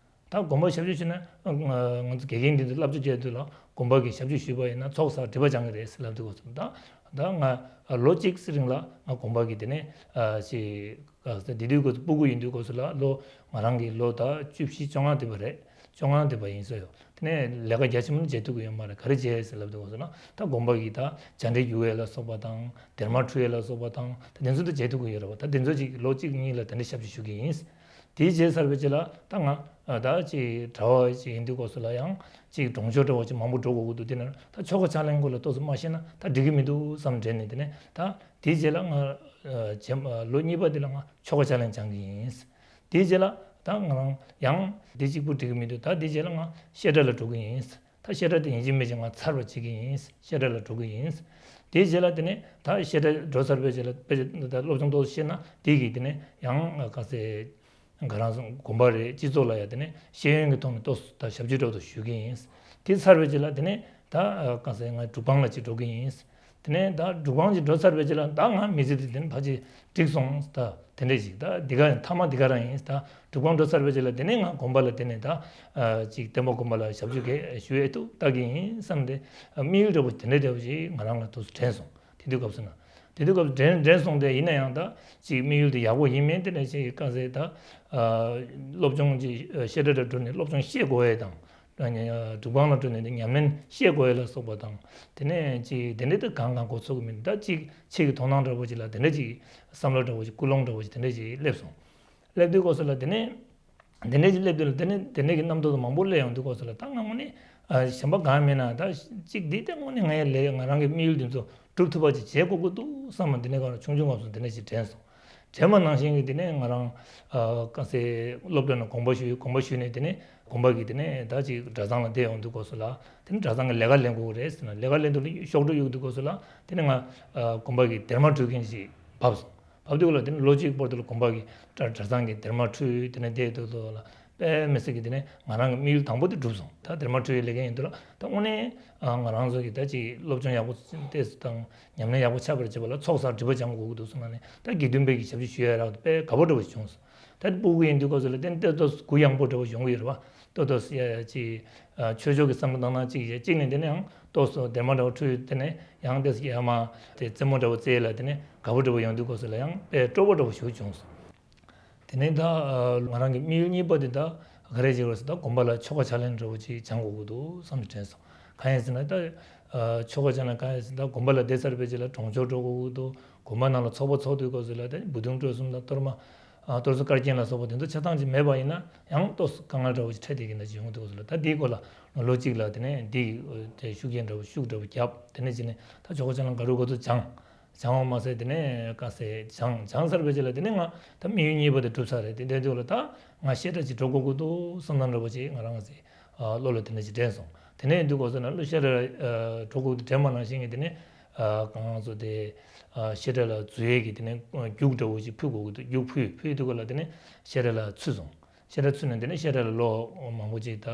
ད་དགོན་པ་ཞབས་ཕྱི་ཞུས་ན་ང་ང་ཚོ་དགེ་རྒན་འདི་ཚོ་བསླབ་བྱ་བྱེད་དུས་ལ་དགོན་པ་གི་ཞབས་ཕྱི་ཞུས་པ་ཡིན་ན་ཚོགས་བསགས་སྒྲིབ་པ་སྦྱང་གི་རེད་ཟེར་ལབ་དུས་སྐབས་སུ་ད་ད་ང་ལོ་གཅིག་ཙམ་རིང་ལ་ང་དགོན་པ་གི་དེ་ནས་ཨ་ཅིག་ག་ཟེར་དེ་དུས་སྐབས་སུ་སྤུ་གུ་ཡིན་དུས་སྐབས་སུ་ལ་ལོ་ང་རང་གི་ལོ་ད་བཅུ་བཞི་བཅོ་ལྔ་དེ་པ་རེད། བཅོ་ལྔ་དེ་པ་ཡིན་ས་ཡོད། དེ་ནས་ལས་ཀ་རྒྱ་ཆེན་པོ་བྱེད་ཐུབ་ཀྱི་ཡོད་མ་རེད། ག་རེ་བྱས་ཟེར་ལབ་དུས་སྐབས་སུ་ན་ད་དགོན་པ་གི་ད་བྱ་འདྲེ་རྒྱུག་ཡས་ལ་སོགས་པ་དང་སྡེར་མ་འཁྲུ་ཡས་ལ་སོགས་པ་དང་ད་དེ་ཚོ་ད་བྱེད་ཐུབ་ཀྱི་ཡོད་རེད་བ། ད་དེ་ཚོ་ཅིག་ལོ་གཅིག་གཉིས་ལ་དེ་འདྲ་ཞབས་ཕྱི་ཞུ་གི་ཡིན། དེའི་རྗེས་ཚར་བའི་རྗེས་ལ་ད་ང་ད་ཅིག་གྲྭ་པ་ཅིག་ཡིན་དུས་སྐབས་སུ་ལ་ཡང་ཅིག་གྲོང་ཆོག་འདྲ་བོ་ཅིག་མང་པོ་འགྲོ་དགོས་ཀྱི་འདུག་དེ་ནས་ད་ཆོ་ག་ཕྱག་ལེན་སྐོར་ལ་ཏོག་ཙམ་མ་ཤེས་ན་ད་འགྲིག་གི་མི་འདུག་བསམ་དྲན་ནས་དེ་ནས་ད་དེའི་རྗེས་ལ་ང་རྗེས་ལོ་གཉིས་པ་དེ་ལ་ང་ཆོ་ག་ཕྱག་ལེན་སྦྱང་གི་ཡིན། དེའི་རྗེས་ལ་ད་ང་རང་ཡང་དེ་གཅིག་པུ་འགྲིག་གི་མི་འདུག་ད་དེའི་རྗེས་ལ་ང་བཤད་གྲྭ་ལ་འགྲོ་གི་ཡིན། ད་བཤད་གྲྭ་དེ་ཡིན་གཅིག་མིན་གཅིག་ང་ཚར་བ་བྱེད་ཀྱི་ཡིན། བཤད་གྲྭ་ལ་འགྲོ་གི་ཡིན། དེའི་རྗེས་ལ་དེ་ནས་ད་བཤད་གྲྭ་འགྲོ་ཚར་བའི་རྗེས་ལ་དཔེ་ཆ་ད་སློབ་སྦྱོང་ཏོག་ཙམ་ཤེས་ན་དེ་གི་དེ་ནས་ཡང་ག་ཚད་ག་རང་སོང་དགོན་པ་རེད་སྤྱི་ཚོགས་ལ་ཡ་དེ་ནས་ཤེས་ཡོན་གྱི་ཐོག་ནས་ཏོག་ཙམ་ད་ཞབས་ཕྱི་འདྲ་བོ་ཞུ་གི་ཡིན། དེ་ཚར་བའི་རྗེས་ལ་དེ་ནས་ད་ག་ཚད་ང་འབྲུག་པང་ལ་ཅིག་འགྲོ་གི་ཡིན། དེ་ནས་ད་སྒྲུབ་ཁང་ཅིག་འགྲོ་ཚར་བའི་རྗེས་ལ་ད་ང་མི་ཚེ་འདི་དེ་ནས་ཕལ་ཆེར་འགྲིག་སོང་ད་དེ་འདྲས་ཞིག་ད་འདི་ག་མཐའ་མ་འདི་ག་རང་ཡིན་ད་སྒྲུབ་ཁང་འགྲོ་ཚར་བའི་རྗེས་ལ་དེ་ནས་ང་དགོན་པ་ལ་དེ་ནས་ད་ཅིག་སྟོན་པ་དགོན་པ་ལ་ཞབས་ཕྱི་གས་ཞུ་ཡས་འདུག་ལྟ་གི་ཡིན་བསམ་སྟེ་དམིགས་ཡུལ་འདྲ་པོ་དེ་འདྲས་འདྲ་པོ་ཞིག་ང་རང་ལ་ཐུགས་སུ་དྲན་སོང་། དེ་དུས་སྐབས་སུ་ན། དེ་དུས་སྐབས་སུ་དྲན་དྲན་སོང་སྟེ་ཡིན་ན་ཡང་ད་ཅིག་དམིགས་ཡུལ་དེ་ཡག་པོ་ཡིན་མིན་དེ་ནས་ཅིག་དཀའ་ཚེགས་ད། སློབ་སྦྱོང་ཅིག་བཤད་གྲྭ་འགྲོ་ནས་སློབ་སྦྱོང་ཤེས་དགོས་ཡས་དང་། སྒྲུབ་ཁང་ལ་འགྲོ་ནས་ཉམས་ལེན་ཤེས་དགོས་ཡས་ལ་སོགས་པ་དང་། དེ་ནས་ཅིག་དེ་འདྲས་ད་གང་གང་གོ་ཚོད་ཀྱི་མིན་ད་ཅིག་ཆེད་ཀྱི་དོ་སྣང་འདྲ་པོ་ཅིག་ལ་དེ་འདྲས་ཅིག་བསམ་བློ་འདྲ་པོ་ཅིག་ཀུན་སློང་འདྲ་པོ་ཅིག་དེ་འདྲས་ཅིག་སླེབས་སོང་། སླེབས་དུས་སྐབས་སུ་ལ་དེ་ནས། དེ་འདྲས་ཀྱི་སླེབས་དུས་ལ་དེ་ནས་དེ་འདྲས་ཀྱི་རྣམ་རྟོག་མང་པོ་སླེབས་ཡོང་དུས་སྐབས་སུ་ལ་ད་ང་དངོས་གནས་གཞན་པ་གང་མིན་ན་ད་གཅིག་འདི་ལྟ་དངོས་གནས་ང་ཡི་ལས་ང་རང་གི་དམིགས་ཡུལ་འདི་ཚོ་འགྲུབ་ཐུབ་པ་ཅིག་བྱེད་དགོས་ཀྱི་འདུག་བསམ་པ་འདི་ནས་གང་ཆུང་ཆུང་སྐབས་སུ་འདི་འདྲས་ཅིག་དྲན་སོང་། དྲན་པ་ནང་བཞིན་གྱི་དེ་ནས་ང་རང་དཀའ་ཚེགས་སློབ་གྲྭ་ནས་དགོངས་པ་ཞུས་དགོངས་པ་ཞུས་ནས་དེ་ནས་དགོན་པ་གི་དེ་ནས་ད་ཅིག་གྲྭ་ཚང་ལ་བསྡད་ཡོང་དུས་སྐབས་སུ་ལ་དེ་ནས་གྲྭ་ཚང་གི་ལས་ཀ་ལེན་དགོས་ཀྱི་རེད་ཟེར་ན་ལས་ཀ་ལེན་དུས་ལ་གཤོག་སྒྲོ་གཡུག་དུས་སྐབས་སུ་ལ་དེ་ནས་ང་དགོན་པ་གི་སྡེར་མ་འཁྲུད་མཁན་ཞིག་བབས་སོང་། བབས་དུས་ལ་དེ་ནས་ལོ་གཅིག་བར་དུ་ལ་དགོན་པ་གི་གྲྭ་གྲྭ་ཚང་གི་སྡེར་མ་འཁྲུད་དེ་ནས་བསྡད་དུས་ལ་དཔེ་མི་སྲིད་ཀྱི་དེ་ནས་ང་རང་གི་དམིགས་ཡུལ་དང་པོ་དེ་འགྲུབ་སོང་། ད་སྡེར་མ་འཁྲུད་ཡའི་ལས་ཀ་ཡིན་དུས་ལ་ད་དངོས་གནས་ང་རང་ཚོ་གི་ད་ཅིག་སློབ་སྦྱོང་ཡག་པོ་ཏོག་ཙམ་དང་ཉམས་ལེན་ཡག་པོ་ཆགས་པར་བྱེད་པ་ལ་ཚོགས་བསགས་སྒྲིབ་པ་སྦྱང་དགོས་ཀྱི་འདུག་བསམ་ནས་ད་དགེ་འདུན་པའི་གི་ཞབས་ཕྱི་ཞུ་ཡ་རག་དཔེ་དགའ་པོ་འདྲ་བོ་བྱུང་སོང་། ད་སྤུ་གུ་ཡིན་དུས་སྐབས་སུ་ལ་དེ་ནས་ཏོག་ཙམ་གུ་ཡངས་པོ་འདྲ་བོ་ཡོང་གི་ཡོད་རེད་བ། ཏོག་ཏོག་ཙམ་ཡ་ཡ་ཅིག་ཆོས་ཕྱོགས་ཀྱི་བསམ་བློ་བཏང་སྟངས་གཅིག་བྱས་གཅིག་ནས་དེ་ནས་ཡང་ཏོག་ཙམ་སྡེར་མ་འདྲ་བོ་འཁྲུད་དེ་ནས་ཡང་ཏོག་ཙམ་ཡར་མར་དེ་རྩེད་མོ་འདྲ་བོ་རྩེ་ཡས་ལ་དེ་ནས་དགའ་པོ་འདྲ་བོ་ཡོང་དུས་སྐབས་སུ་ལ་ཡང་དཔེ་སྤྲོ་པོ་འདྲ་བོ་ཞིག་བྱུང་སོང་། དེ་ནས་ད་ང་རང་གི་དམིགས་ཡུལ་གཉིས་པ་དེ་ད་ག་རེ་བྱེད་དགོས་ཟེར་ད་དགོན་པ་ལ་ཆོ་ག་ཕྱག་ལེན་འདྲ་བོ་ཅིག་སྦྱང་དགོས་ཀྱི་འདུག་བསམ་ནས་དྲན་སོང་། གང་ཡིན་ཟེར་ན་ད་ཆོ་ག་སྦྱང་ན་གང་ཡིན་ཟེར་ད་དགོན་པ་ལ་བསྡད་ཚར་བའི་རྗེས་ལ་གྲོང་ཆོག་འགྲོ་དགོས་ཀྱི་འདུག་དགོན་པ་ནང་ལ་ཚོགས་པ་ཚོགས་དུས་སྐབས་སུ་ལ་ད་བུ་དུང་སྤྲོ་གསུམ་དང་གཏོར་མ། ཨ། གཏོར་ཟོར་དཀར་རྒྱན་ལ་སོགས་པ་དེ་ཚོ་ཆ་ཚང་ཅིག་མེད་པ་ཡིན་ན་ཡང་ཏོག་ཙམ་དཀའ་ངལ་འདྲ་བོ་ཞིག་འཕྲད་བསྡད་ཀྱི་འདྲ་ཅིག་ཡོང་གི་འདུག་ཟེར་ལ་ད་འདིའི་སྐོར་ལ་ལོ་གཅིག་ལ་དེ་ནས་འདི་དེ་ཤུགས་རྐྱེན་འདྲ་བོ་ཤུགས་འདྲ་བོ་བརྒྱབ་དེ་ནས་ཅི་ནས་ད་ཆོ་ག་ཅང་ལ་ག་རུ་ག་ཚོད་སྦྱང་སྦྱང་བ་མ་ཟད་དེ་ནས་དཀའ་ཚེགས་སྦྱང་སྦྱང་ཚར་བའི་རྗེས་ལ་དེ་ནས་ང་ད་དམིགས་ཡུལ་གཉིས་པ་དེ་འགྲུབ་ཚར་རེད། དེ་འདྲ་དུས་ལ་ད་ང་བཤད་གྲྭ་ཅིག་འགྲོ་དགོས་ཀྱི་འདུག་བསམ་བསམ་འདྲ་བོ་ཅིག་ང་རང་ཚོའི་བློ་ལ་དེ་འདྲ་ཅིག་དྲན་སོང་། དེ་ནས་འདུག་གོ་ཟེར་ན་བཤད་གྲྭ་འགྲོ་དགོས་ཀྱི་འདུག་དྲན་པ་ནང་བཞིན་གྱི་དེ་ནས་ང་ཚོ་དེ་བཤད་གྲྭ་ལ་འཛུལ་ཡས་ཀྱི་དེ་ནས་རྒྱུགས་འདྲ་བོ་ཅིག་ཕུལ་དགོས་ཀྱི་འདུག་རྒྱུགས་ཕུལ་ཕུལ་དུས་སྐབས་ལ་དེ་ནས་བཤད་གྲྭ་ལ་ཚུད་སོང་། བཤད་གྲྭ་ཚུད་ནས་དེ་ནས་བཤད་གྲྭ་ལ་ལོ་མང་པོ་ཅིག་ད་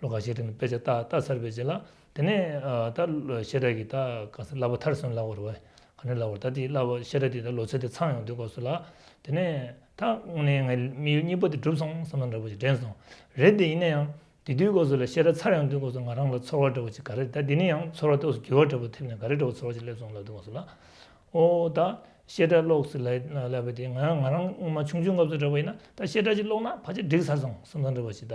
ལོ་ཁ་ཤས་རིང་ལ་དཔེ་ཆ་ལྟ་ལྟ་ཚར་བའི་རྗེས་ལ་དེ་ནས་ཨ། ད་བཤད་གྲྭ་གི་ད་ག་ས་བསླབ་པ་མཐར་སོན་ལབ་དགོས་རེད་བ། ག་ནས་ལབ་དགོས་རེད། ད་དེ་བསླབ་པ་བཤད་གྲྭ་དེ་ད་ལོ་ཚད་དེ་ཚང་ཡོང་དུས་སྐབས་སུ་ལ་དེ་ནས་ད་དངོས་གནས་ངའི་དམིགས་ཡུལ་གཉིས་པོ་དེ་འགྲུབ་སོང་བསམ་ན་འདྲ་པོ་ཞིག་དྲན་སོང་། རེད་དེ་ཡིན་ན་ཡང་དེ་དུས་སྐབས་སུ་ལ་བཤད་གྲྭ་ཚར་ཡོང་དུས་སྐབས་སུ་ང་རང་ལ་ཚོར་བ་འདྲ་པོ་ཞིག་ག་རེ་ད་དེ་ནས་ཡང་ཚོར་བ་ཏོག་ཙམ་འགྱུར་བ་འདྲ་པོ་ཐེབས་ནས་ག་རེ་འདྲ་པོ་ཚོར་བ་ཞིག་སླེབས་སོང་ལབ་དུས་སྐབས་སུ་ལ། ཨོ་ད་བཤད་གྲྭ་ཀློག་ཟེར་ལབ་ལབ་པ་དེ་ང་ང་རང་སྔོན་མ་ཆུང་ཆུང་སྐབས་སུ་འདྲ་པོ་ཡིན་ན་ད་བཤད་གྲྭ་ཅིག་ཀློག་ན་ཕལ་ཆེར་འགྲིག་ཚར་སོང་བསམ་བསམ་འདྲ་པོ་ཞིག་ད་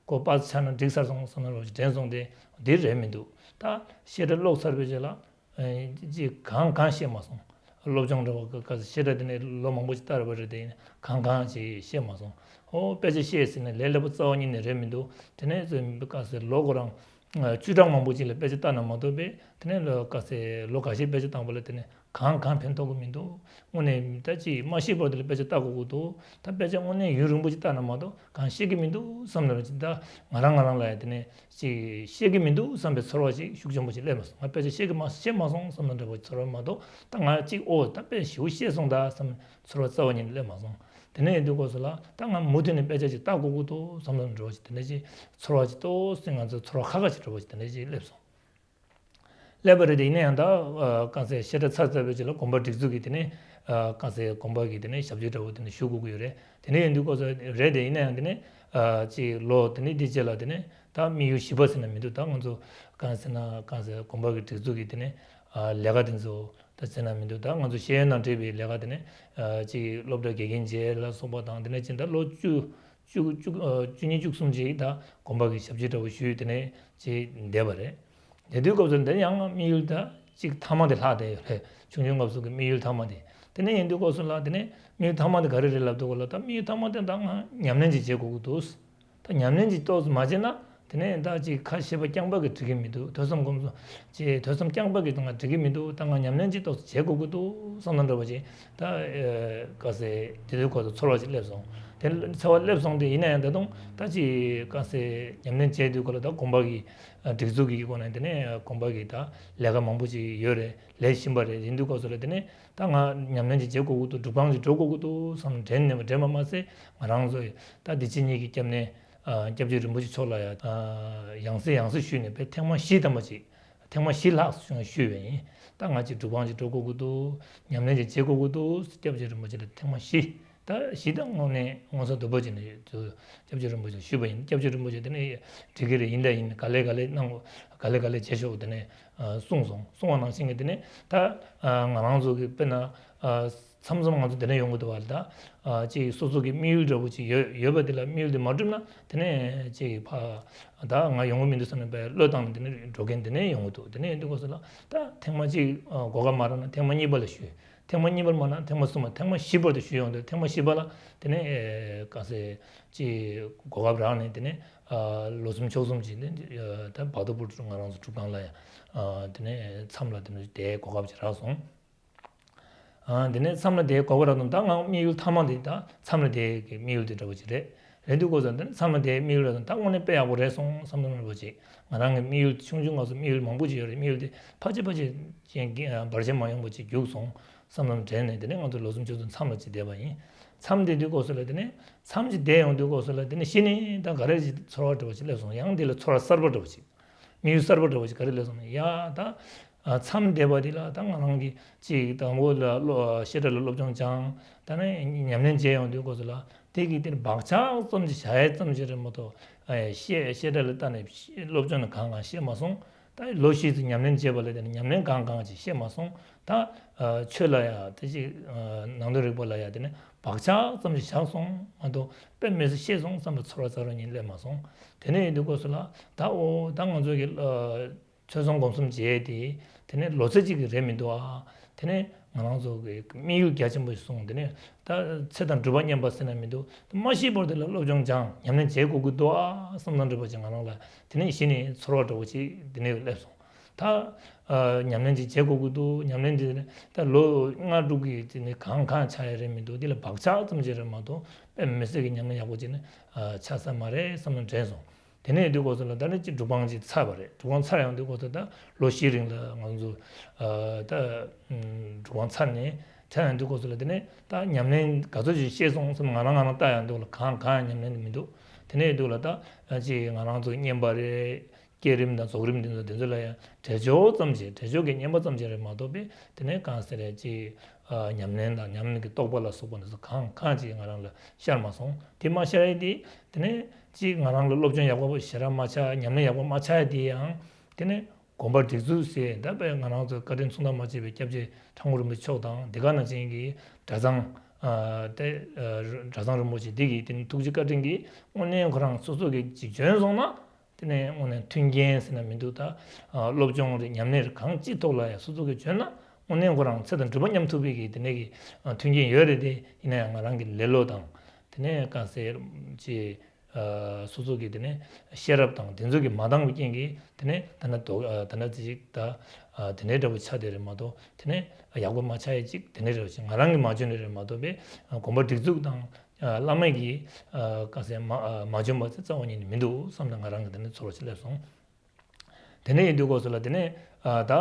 གོ་པ་ཆགས་ན་འགྲིག་ཚར་སོང་བསམ་བསམ་འདྲ་པོ་ཞིག་དྲན་སོང་། དེ་འདི་རེད་མི་འདུག་ད་བཤད་གྲྭ་ཀློག་ཚར་བའི་རྗེས་ལ་ཅིག་གང་གང་ཤེས་མ་སོང་། སློབ་སྦྱོང་འདྲ་པོ་ག་ག་བཤད་གྲྭ་དེ་ནས་ལོ་མང་པོ་ཞིག་བསྟར་བ་རེད་དེ་ཡིན་ན་གང་གང་ཅིག་ཤེས་མ་སོང་། ཨོ་དཔེ་ཆ་ཤེས་ཟེར་ནས་ལས་སླ་པོ་རྩ་བ་ཉིད་ནས་རེད་མི་འདུག་དེ་ནས་ཚོ་ག་ཟེར་ལོ་ཁོ་རང་བཅུ་ཕྲག་མང་པོ་ཅིག་ལ་དཔེ་ཆ་ལྟ་ན་མ་གཏོགས་པས་དེ་ནས་ལོ་ག་ཟེར་ལོ་འགའ་ཤས་དཔེ་ཆ་བཏང་པ་ལ་དེ་ནས་གང་གང་ཕན་ཐོགས་ཀྱི་མི་འདུག་དངོས་གནས་ད་ཅིག་མ་ཤེས་བར་དུ་ལ་དཔེ་ཆ་ལྟ་དགོས་ཀྱི་འདུག་ད་དཔེ་ཆ་དངོས་གནས་ཡུན་རིང་པོ་ཅིག་ལྟ་ན་མ་གཏོགས་གང་ཤེས་ཀྱི་མི་འདུག་བསམ་ནས་ད་ང་རང་ང་རང་ལ་ཡང་དེ་ནས་ཅིག་ཤེས་ཀྱི་མི་འདུག་བསམ་པའི་ཚོར་བ་ཅིག་ཤུགས་ཆེན་པོ་ཅིག་སླེབས་མ་སོང་། ང་དཔེ་ཆ་ཤེས་ཀྱི་མ་ཤེས་མ་སོང་བསམ་ནས་འདྲ་པོ་ཚོར་བ་མ་གཏོགས་ད་ང་ཅིག་ཨོ་ད་དཔེ་ཞེ་པོ་ཤེས་སོང་ད་བསམ་ཚོར་བ་རྩ་བ་ཉིད་ནས་སླེབས་མ་སོང་། དེ་ནས་ཡིན་དུས་སྐབས་སུ་ལ་ད་ང་མུ་མཐུད་ནས་དཔེ་ཆ་ཅིག་ལྟ་དགོས་ཀྱི་འདུག་བསམ་ནས་འདྲ་པོ་ཅིག་དེ་འདྲ་ཅིག་ཚོར་བ་ཅིག་ཏོག་ཙམ་ང་ཚོ་ཚོར་བ་ཁག་ཁག་ཅིག་འདྲ་པོ་ཅིག་དེ་འདྲ་ཅིག་སླེབས་སོང་། སླེབས་པ་རེད་དེ་ཡིན་ན་ཡང་ད་གང་ཟེར་བཤད་གྲྭ་ཚར་ཚར་བའི་རྗེས་ལ་དགོན་པ་སྒྲིག་འཛུགས་ཀྱི་དེ་ནས་གང་ཟེར་དགོན་པ་གི་དེ་ནས་ཞབས་ཕྱི་འདྲ་པོ་དེ་ནས་ཞུ་དགོས་ཀྱི་ཡོད་རེད། དེ་ནས་ཡིན་དུས་སྐབས་སུ་རེད་དེ་ཡིན་ན་ཡང་དེ་ནས་ཅིག་ལོ་དེ་ནས་འདི་རྗེས་ལ་དེ་ནས་ད་དམིགས་ཡུལ་བཞི་པ་ཟེར་ན་མི་འདུག་ད་ང་ཚོ་གང་ཟེར་ན་གང་ཟེར་དགོན་པ་གི་སྒྲིག་འཛུགས་ཀྱི་དེ་ནས་ལས་ཀ་དེ་ཚོ་ད་ཟེར་ན་མི་འདུག་ད་ང་ཚོ་ཤེས་ཡོན་དང་འབྲེལ་བའི་ལས་ཀ་དེ་ནས་ཅིག་སློབ་གྲྭ་དགེ་རྒན་བྱས་ལ་སོགས་པ་དང་དེ་ནས་ཅིག་ད་ལོ་བཅུ་བཅུ་བཅུ་བཅུ་གཉིས་བཅུ་གསུམ་ཅིག་ད་དགོན་པ་གི་ཞབས་ཕྱི་འདྲ་པོ་ཞུས་དེ་ནས་ཅིག་བསྡད་པ་རེད། དེ་དུས་སྐབས་སུ་འདི་ཡང་དམིགས་ཡུལ་ད་གཅིག་ཐ་མ་དེ་ལྷག་བསྡད་ཡོད་རེད། ཆུང་ཆུང་སྐབས་སུ་གི་དམིགས་ཡུལ་ཐ་མ་དེ། དེ་ནས་ཡིན་དུས་སྐབས་སུ་ལ་དེ་ནས་དམིགས་ཡུལ་ཐ་མ་དེ་ག་རེ་རེད་ལབ་དུས་སྐབས་ལ་ད་དམིགས་ཡུལ་ཐ་མ་དེ་ད་ང་ཉམས་ལེན་ཅིག་བྱེད་དགོས་ཀྱི་འདུག་ད་ཉམས་ལེན་ཅིག་ཏོག་ཙམ་མ་བྱས་ན་དེ་ནས་ད་ཅིག་ཁ་ཤེས་པ་རྐྱང་པ་གིས་འགྲིག་གི་མི་འདུག་ཐོས་བསམ་སྒོམ་གསུམ་ཅིག་ཐོས་བསམ་རྐྱང་པ་གིས་ད་ང་འགྲིག་གི་མི་འདུག་ད་ང་ཉམས་ལེན་ཅིག་ཏོག་ཙམ་བྱེད་དགོས་ཀྱི་འདུག་བསམ་ན་འདྲ་པོ་ཅིག་ད་ག་ཟེ་དེ་དུས་ཁོ་ཚོ་ཚོར་བ་ཅིག་སླེབས་སོང་། དེ་ཚོར་བ་སླེབས་སོང་དེ་ཡིན་ན་ཡང་ད་དུང་ད་ཅིག་ག་ཟེ་ཉམས་ལེན་བྱས་དུས་ཁོ་ལ་ད་དགོན་པ་གི་སྒྲིག་འཛུགས་ཀྱི་སྒོ་ནས་དེ་ནས་དགོན་པ་གི་ད་ལས་ཀ་མང་པོ་ཅིག་ཡོད་རེད། ལས་བཞིན་པ་རེད། ཡིན་དུས་སྐབས་སུ་ལ་དེ་ནས་ད་ང་ཉམས་ལེན་ཅིག་བྱེད་དགོས་ཀྱི་འདུག་སྒྲུབ་ཁང་ཅིག་འགྲོ་དགོས་ཀྱི་འདུག་བསམ་དྲན་ནས་དྲན་པ་མ་ཟད་ང་རང་ཚོ་ད་འདི་ཕྱི་གཉིས་ཀྱི་སྐྱབས་གནས་སྐྱབས་རྗེ་རིན་པོ་ཆེ་མཆོག་ལ་ཡང་ཡང་སེ་ཡང་སེ་ཞུས་ནས་དཔེ་ཐེངས་མ་བཞི་ཐམ་པ་ཅིག་ཐེངས་མ་བཞི་ལྷག་ཞུས་པ་ཡིན། ད་ང་ཅིག་སྒྲུབ་ཁང་ཅིག་འགྲོ་དགོས་ཀྱི་འདུག་ཉམས་ལེན་ཅིག་བྱེད་དགོས་ཀྱི་འདུག་སྐྱབས་རྗེ་རིན་པོ་ཆེ་ལ་ཐེངས་མ་བཞི། ད་བཞི་ད་དངོས་གནས་མངོན་གསལ་དོད་པོ་བྱས་ནས་སྐྱབས་རྗེ་རིན་པོ་ཆེ་ལ་ཞུས་པ་ཡིན། སྐྱབས་རྗེ་རིན་པོ་ཆེ་དེ་ནས་འགྲིག་གི་རེད། ཡིན་ད་ཡིན། ག་ལེ་ག་ལེ་གནང་དགོས། ག་ལེ་ག་ལེ་བྱེད་ཤོག་དེ་ནས་གསུངས་སོང་། གསུངས་པ་ནང་བཞིན་གྱི་དེ་ནས་ད་ང་རང་ཚོ་གི་དཔེར་ན། མཚམས་མཚམས་ང་ཚོ་དེ་ནས་ཡོང་གི་འདུག་བ། ད་ཅིག་སོ་སོ་གི་དམིགས་ཡུལ་འདྲ་བོ་ཅིག་ཡོད་ཡོད་པ་དེ་ལ་དམིགས་ཡུལ་དེ་མ་འགྲུབ་ན་དེ་ནས་ཅིག་ཕ་ད་ང་ཡོང་གི་མི་འདུག་བསམ་ནས་བློས་བཏང་ནས་དེ་ནས་འགྲོ་མཁན་དེ་ནས་ཡོང་གི་འདུག་དེ་ནས་ཡོང་དུས་སྐབས་སུ་ལ་ད་ཐེངས་མ་གཅིག་གོ་སྐབས་མ་རག་ན་ཐེངས་མ་གཉིས་པ་ལ་ཞུས། ཐེངས་མ་གཉིས་པར་མ་རག་ན་ཐེངས་མ་གསུམ་པ། ཐེངས་མ་བཞི་བར་དུ་ཞུས་ཡོང་དུས་ཐེངས་མ་བཞི་པ་ལ་དེ་ནས་ག་ཚད་ཅིག་གོ་སྐབས་རག་ནས་དེ་ནས་ལོ་གསུམ་ཕྱོགས་གསུམ་ཅིག་ནས་ད་བར་དོ་པུར་ང་རང་ཚོ་སྒྲུབ་ཁང་ལ་ཡང་དེ་ནས་མཚམས་ལ་དེ་ནས་དེའི་གོ་སྐབས་ཅིག་རག་སོང་། ཨ། དེ་ནས་མཚམས་ལ་དེའི་གོ་སྐབས་རག་དུས་ད་ང་དམིགས་ཡུལ་མཐའ་མ་དེ་ད་མཚམས་ལ་དེའི་གི་དམིགས་ཡུལ་དེ་འདྲ་བོ་ཅིག་རེད། རེད་འདུག་གོ་ས་དེ་ནས་མཚམས་ལ་དེའི་དམིགས་ཡུལ་རག་དུས་ད་དངོས་གནས་དཔེ་ཡག་པོ་རེད་སོང་བསམ་བསམ་འདྲ་བོ་ཅིག་ང་རང་གི་དམིགས་ཡུལ་ཆུང་ཆུང་སྐབས་སུ་དམིགས་ཡུལ་མང་པོ་ཅིག་ཡོད་རེད། དམིགས་ཡུལ་དེ་ཕལ་ཆེར་ཕལ་ཆེར་ཅན་གྱི་བར་ཆད་མ་ཡོང་བ་ཅིག་རྒྱུགས་སོང་བསམ་བསམ་དྲན་ནས་དེ་ནས་ང་ཚོ་ལོ་གསུམ་ཕྱོགས་གསུམ་མཚམས་ལ་ཅིག་བསྡད་པ་ཡིན། མཚམས་བསྡད་དུས་སྐབས་སུ་ལ་དེ་ནས་མཚམས་ཅིག་བསྡད་ཡོང་དུས་སྐབས་སུ་ལ་དེ་ནས་གཞི་ནས་ད་ག་རེ་ཅིག་ཚོར་བ་འདྲ་བོ་ཅིག་སླེབས་སོང་། ཡང་དེ་ལ་ཚོར་བ་གསར་པ་འདྲ་བོ་ཅིག་དམིགས་ཡུལ་གསར་པ་འདྲ་བོ་ཞིག་ག་རེ་སླེབས་སོང་ན། ཡ་ད་མཚམས་བསྡད་པ་འདི་ལ་ད་ང་རང་གིས་ཅིག་དང་པོ་ལ་བཤད་གྲྭ་ལ་སློབ་སྦྱོང་སྦྱངས། ད་ནི་ཉམས་ལེན་བྱས་ཡོང་དུས་སྐབས་སུ་ལ་དེ་གི་དེར་བག་ཆགས་ཙམ་ཅིག་བཞག་ཡས་ཙམ་ཅིག་རེད་མ་གཏོགས། བཤད་བཤད་གྲྭ་ལ་ལྟ་ནས་སློབ་སྦྱོང་ནི་གང་གང་ཤེས་མ་སོང་། ད་ལོ་བཞི་ཙམ་ཉམས་ལེན་བྱས་པ་ལ་དེ་ནི་ཉམས་ལེན་གང་གང་ཅིག་ཤེས་མ་སོང་། ད་ཆོས་ལ་ཡ་དེ་ཅིག་ནང་དོན་རིག་པ་ལ་ཡ་དེ་ནི་བག་ཆགས་ཙམ་ཅིག་བཞག་སོང་མ་གཏོགས་དཔེ་མི་སྲིད་ཤེས་སོང་བསམ་པའི་ཚོར་བ་རྩ་བ་ཉིད་སླེབས་མ་སོང་། དེ་ནས་ཡིན་དུས་སྐབས་སུ་ལ་ད་འོ་ད་ང་ཚོ་གི་ཆོས་ཚོགས་སྒོམ་གསུམ་བྱས་ཏེ་དེ་ནས་ལོ་ཚད་གཅིག་གི་རེད་མི་འདུག་ཨ། དེ་ནས་ང་རང་ཚོ་གི་དམིགས་ཡུལ་རྒྱ་ཆེན་པོ་ཞིག་བཟུང་། དེ་ནས་ད་ཚེ་དང་སྒྲུབ་པ་མཉམ་པ་ཟེར་ན་མི་འདུག་མ་ཤེས་བར་དུ་ལ་སློབ་སྦྱོང་སྦྱངས། ཉམས་ལེན་བྱེད་དགོས་ཀྱི་འདུག་ཨ་བསམ་བསམ་འདྲ་བོ་ཅིག་ང་རང་ལ་དེ་ནས་གཞི་ནས་ཚོར་བ་འདྲ་བོ་ཅིག་དེ་ནས་སླེབས་སོང་། ད་ཉམས་ལེན་ཅིག་བྱེད་དགོས་ཀྱི་འདུག་ཉམས་ལེན་དེ་ད་ལོ་ལྔ་དྲུག་གི་དེ་ནས་གང་གང་ཆགས་ཡ་རེད་མི་འདུག་དེ་ལ་བག་ཆགས་ཙམ་ཅིག་རེད་མ་གཏོགས་དཔེ་མི་སྲིད་ཀྱི་ཉམས་ལེན་ཡག་པོ་ཅིག་ནི་ཆགས་ས་མ་རེད་བསམ་བསམ་དྲན་སོང་། དེ་ནས་དུས་སྐབས་སུ་ལ་ད་ནི་ཅིག་སྒྲུབ་ཁང་ཅིག་ཚར་བ་རེད། སྒྲུབ་ཁང་ཚར་ཡོང་དུས་སྐབས་སུ་ད་ལོ་བཞིའི་རིང་ལ་ང་ཚོ་ད་སྒྲུབ་ཁང་ཚར་ནས་ཚར་ཡོང་དུས་སྐབས་སུ་ལ་དེ་ནས་ད་ཉམས་ལེན་ག་ཚོད་ཅིག་ཤེས་སོང་བསམ་ང་རང་ང་རང་ལྟ་ཡོང་དུས་ལ་གང་གང་ཉམས་ལེན་དུ་མི་འདུག་དེ་ནས་དུས་ལ་ད་ཅིག་ང་རང་ཚོ་བསྙེན་པ་རེད། བསྐྱེད་རིམ་དང་རྫོགས་རིམ་དེ་ཚོ་དེ་ཚོ་ལ་ཡང་འགྲེལ་ཆོག་ཙམ་ཅིག་འགྲེལ་ཆོག་གི་བསྙེན་པ་ཙམ་ཅིག་རེད་མ་གཏོགས་པས་དེ་ནས་གང་ཟེར་རེད་ཅིག་ཉམས་ལེན་དང་ཉམས་ལེན་གྱི་རྟོགས་པ་ལ་སོགས་པ་འདི་ཚོ་གང་གང་ཅིག་ང་རང་ལ་ཤར་མ་སོང་། དེ་མ་ཤར་ཡས་དེ་དེ་ནས་ཅིག་ང་རང་ལ་སློབ་སྦྱོང་ཡག་པོ་ཞེ་དྲག་མ་ཆགས། ཉམས་ལེན་ཡག་པོ་མ་ཆགས་ཡས་དེ་ཡང་དེ་ནས་དགོན་པ་སྒྲིག་འཛུགས་ཟེར་ད་དཔེ་ང་རང་ཚོ་བཀའ་དྲིན་མཚུངས་ཟླ་མ་བྱས་པའི་སྐྱབས་རྗེ་ཁྲ་འགུ་རིན་པོ་ཆེ་མཆོག་དང་དེ་ག་ནང་བཞིན་གྱི་གྲྭ་ཚང་དེ་གྲྭ་ཚང་རིན་པོ་ཆེ་འདི་གི་དེ་ནས་ཐུགས་རྗེ་བཀའ་དྲིན་གྱིས་དངོས་གནས་ཁོ་རང་སོ་སོ་གི་ཅིག་འཇོན་སོང་ན། དེ་ནས་དངོས་གནས་མཐུན་རྐྱེན་ཟེར་ན་མི་འདུག་ད་སློབ་སྦྱོང་རེད། ཉམས་ལེན་རེད། གང་ཅིའི་ཐོག་ལ་ཡང་སོ་སོ་གི་འཇོན་ན་དངོས་གནས་ཁོ་རང་ཚེ་དང་སྒྲུབ་པ་མཉམ་ཐུབ་པའི་གི་དེ་ནས་གི་མཐུན་རྐྱེན་ཡོད་རེད་དེ། ཡིན་ན་ཡང་ང་རང་གི་ལེ་ལོ་དང་དེ་ནས་ག་ཟེར་ཅི་སོ་སོ་གི་དེ་ནས་ཤེས་རབ་དང་དེ་ཚོ་གི་མ་འདང་བའི་རྐྱེན་གྱིས་དེ་ནས་ད་ན་དོ་ད་ན་ཅིག་ད་དེ་འདྲའི་འདྲ་བོ་ཆགས་བསྡད་རེད་མ་གཏོགས་དེ་ནས་ཡག་པོ་མ་ཆགས་ཡས་ཅིག་དེ་འདྲའི་འདྲ་བོ་ཅིག་ང་རང་གི་མ་འཇོན་ནི་རེད་མ་གཏོགས་པས་དགོན་པ་སྒྲིག་འཛུགས་དང་། བླ་མ་གིས་ག་ཟེར་མ་མ་འཇོན་པ་ཚེ་རྩ་བ་ཉིད་ནས་མི་འདུག་བསམ་ནས་ང་རང་གི་དེ་ནས་ཚོར་བ་ཞིག་སླེབས་སོང་། དེ་ནས་ཡིན་དུས་སྐབས་སུ་ལ་དེ་ནས་ད་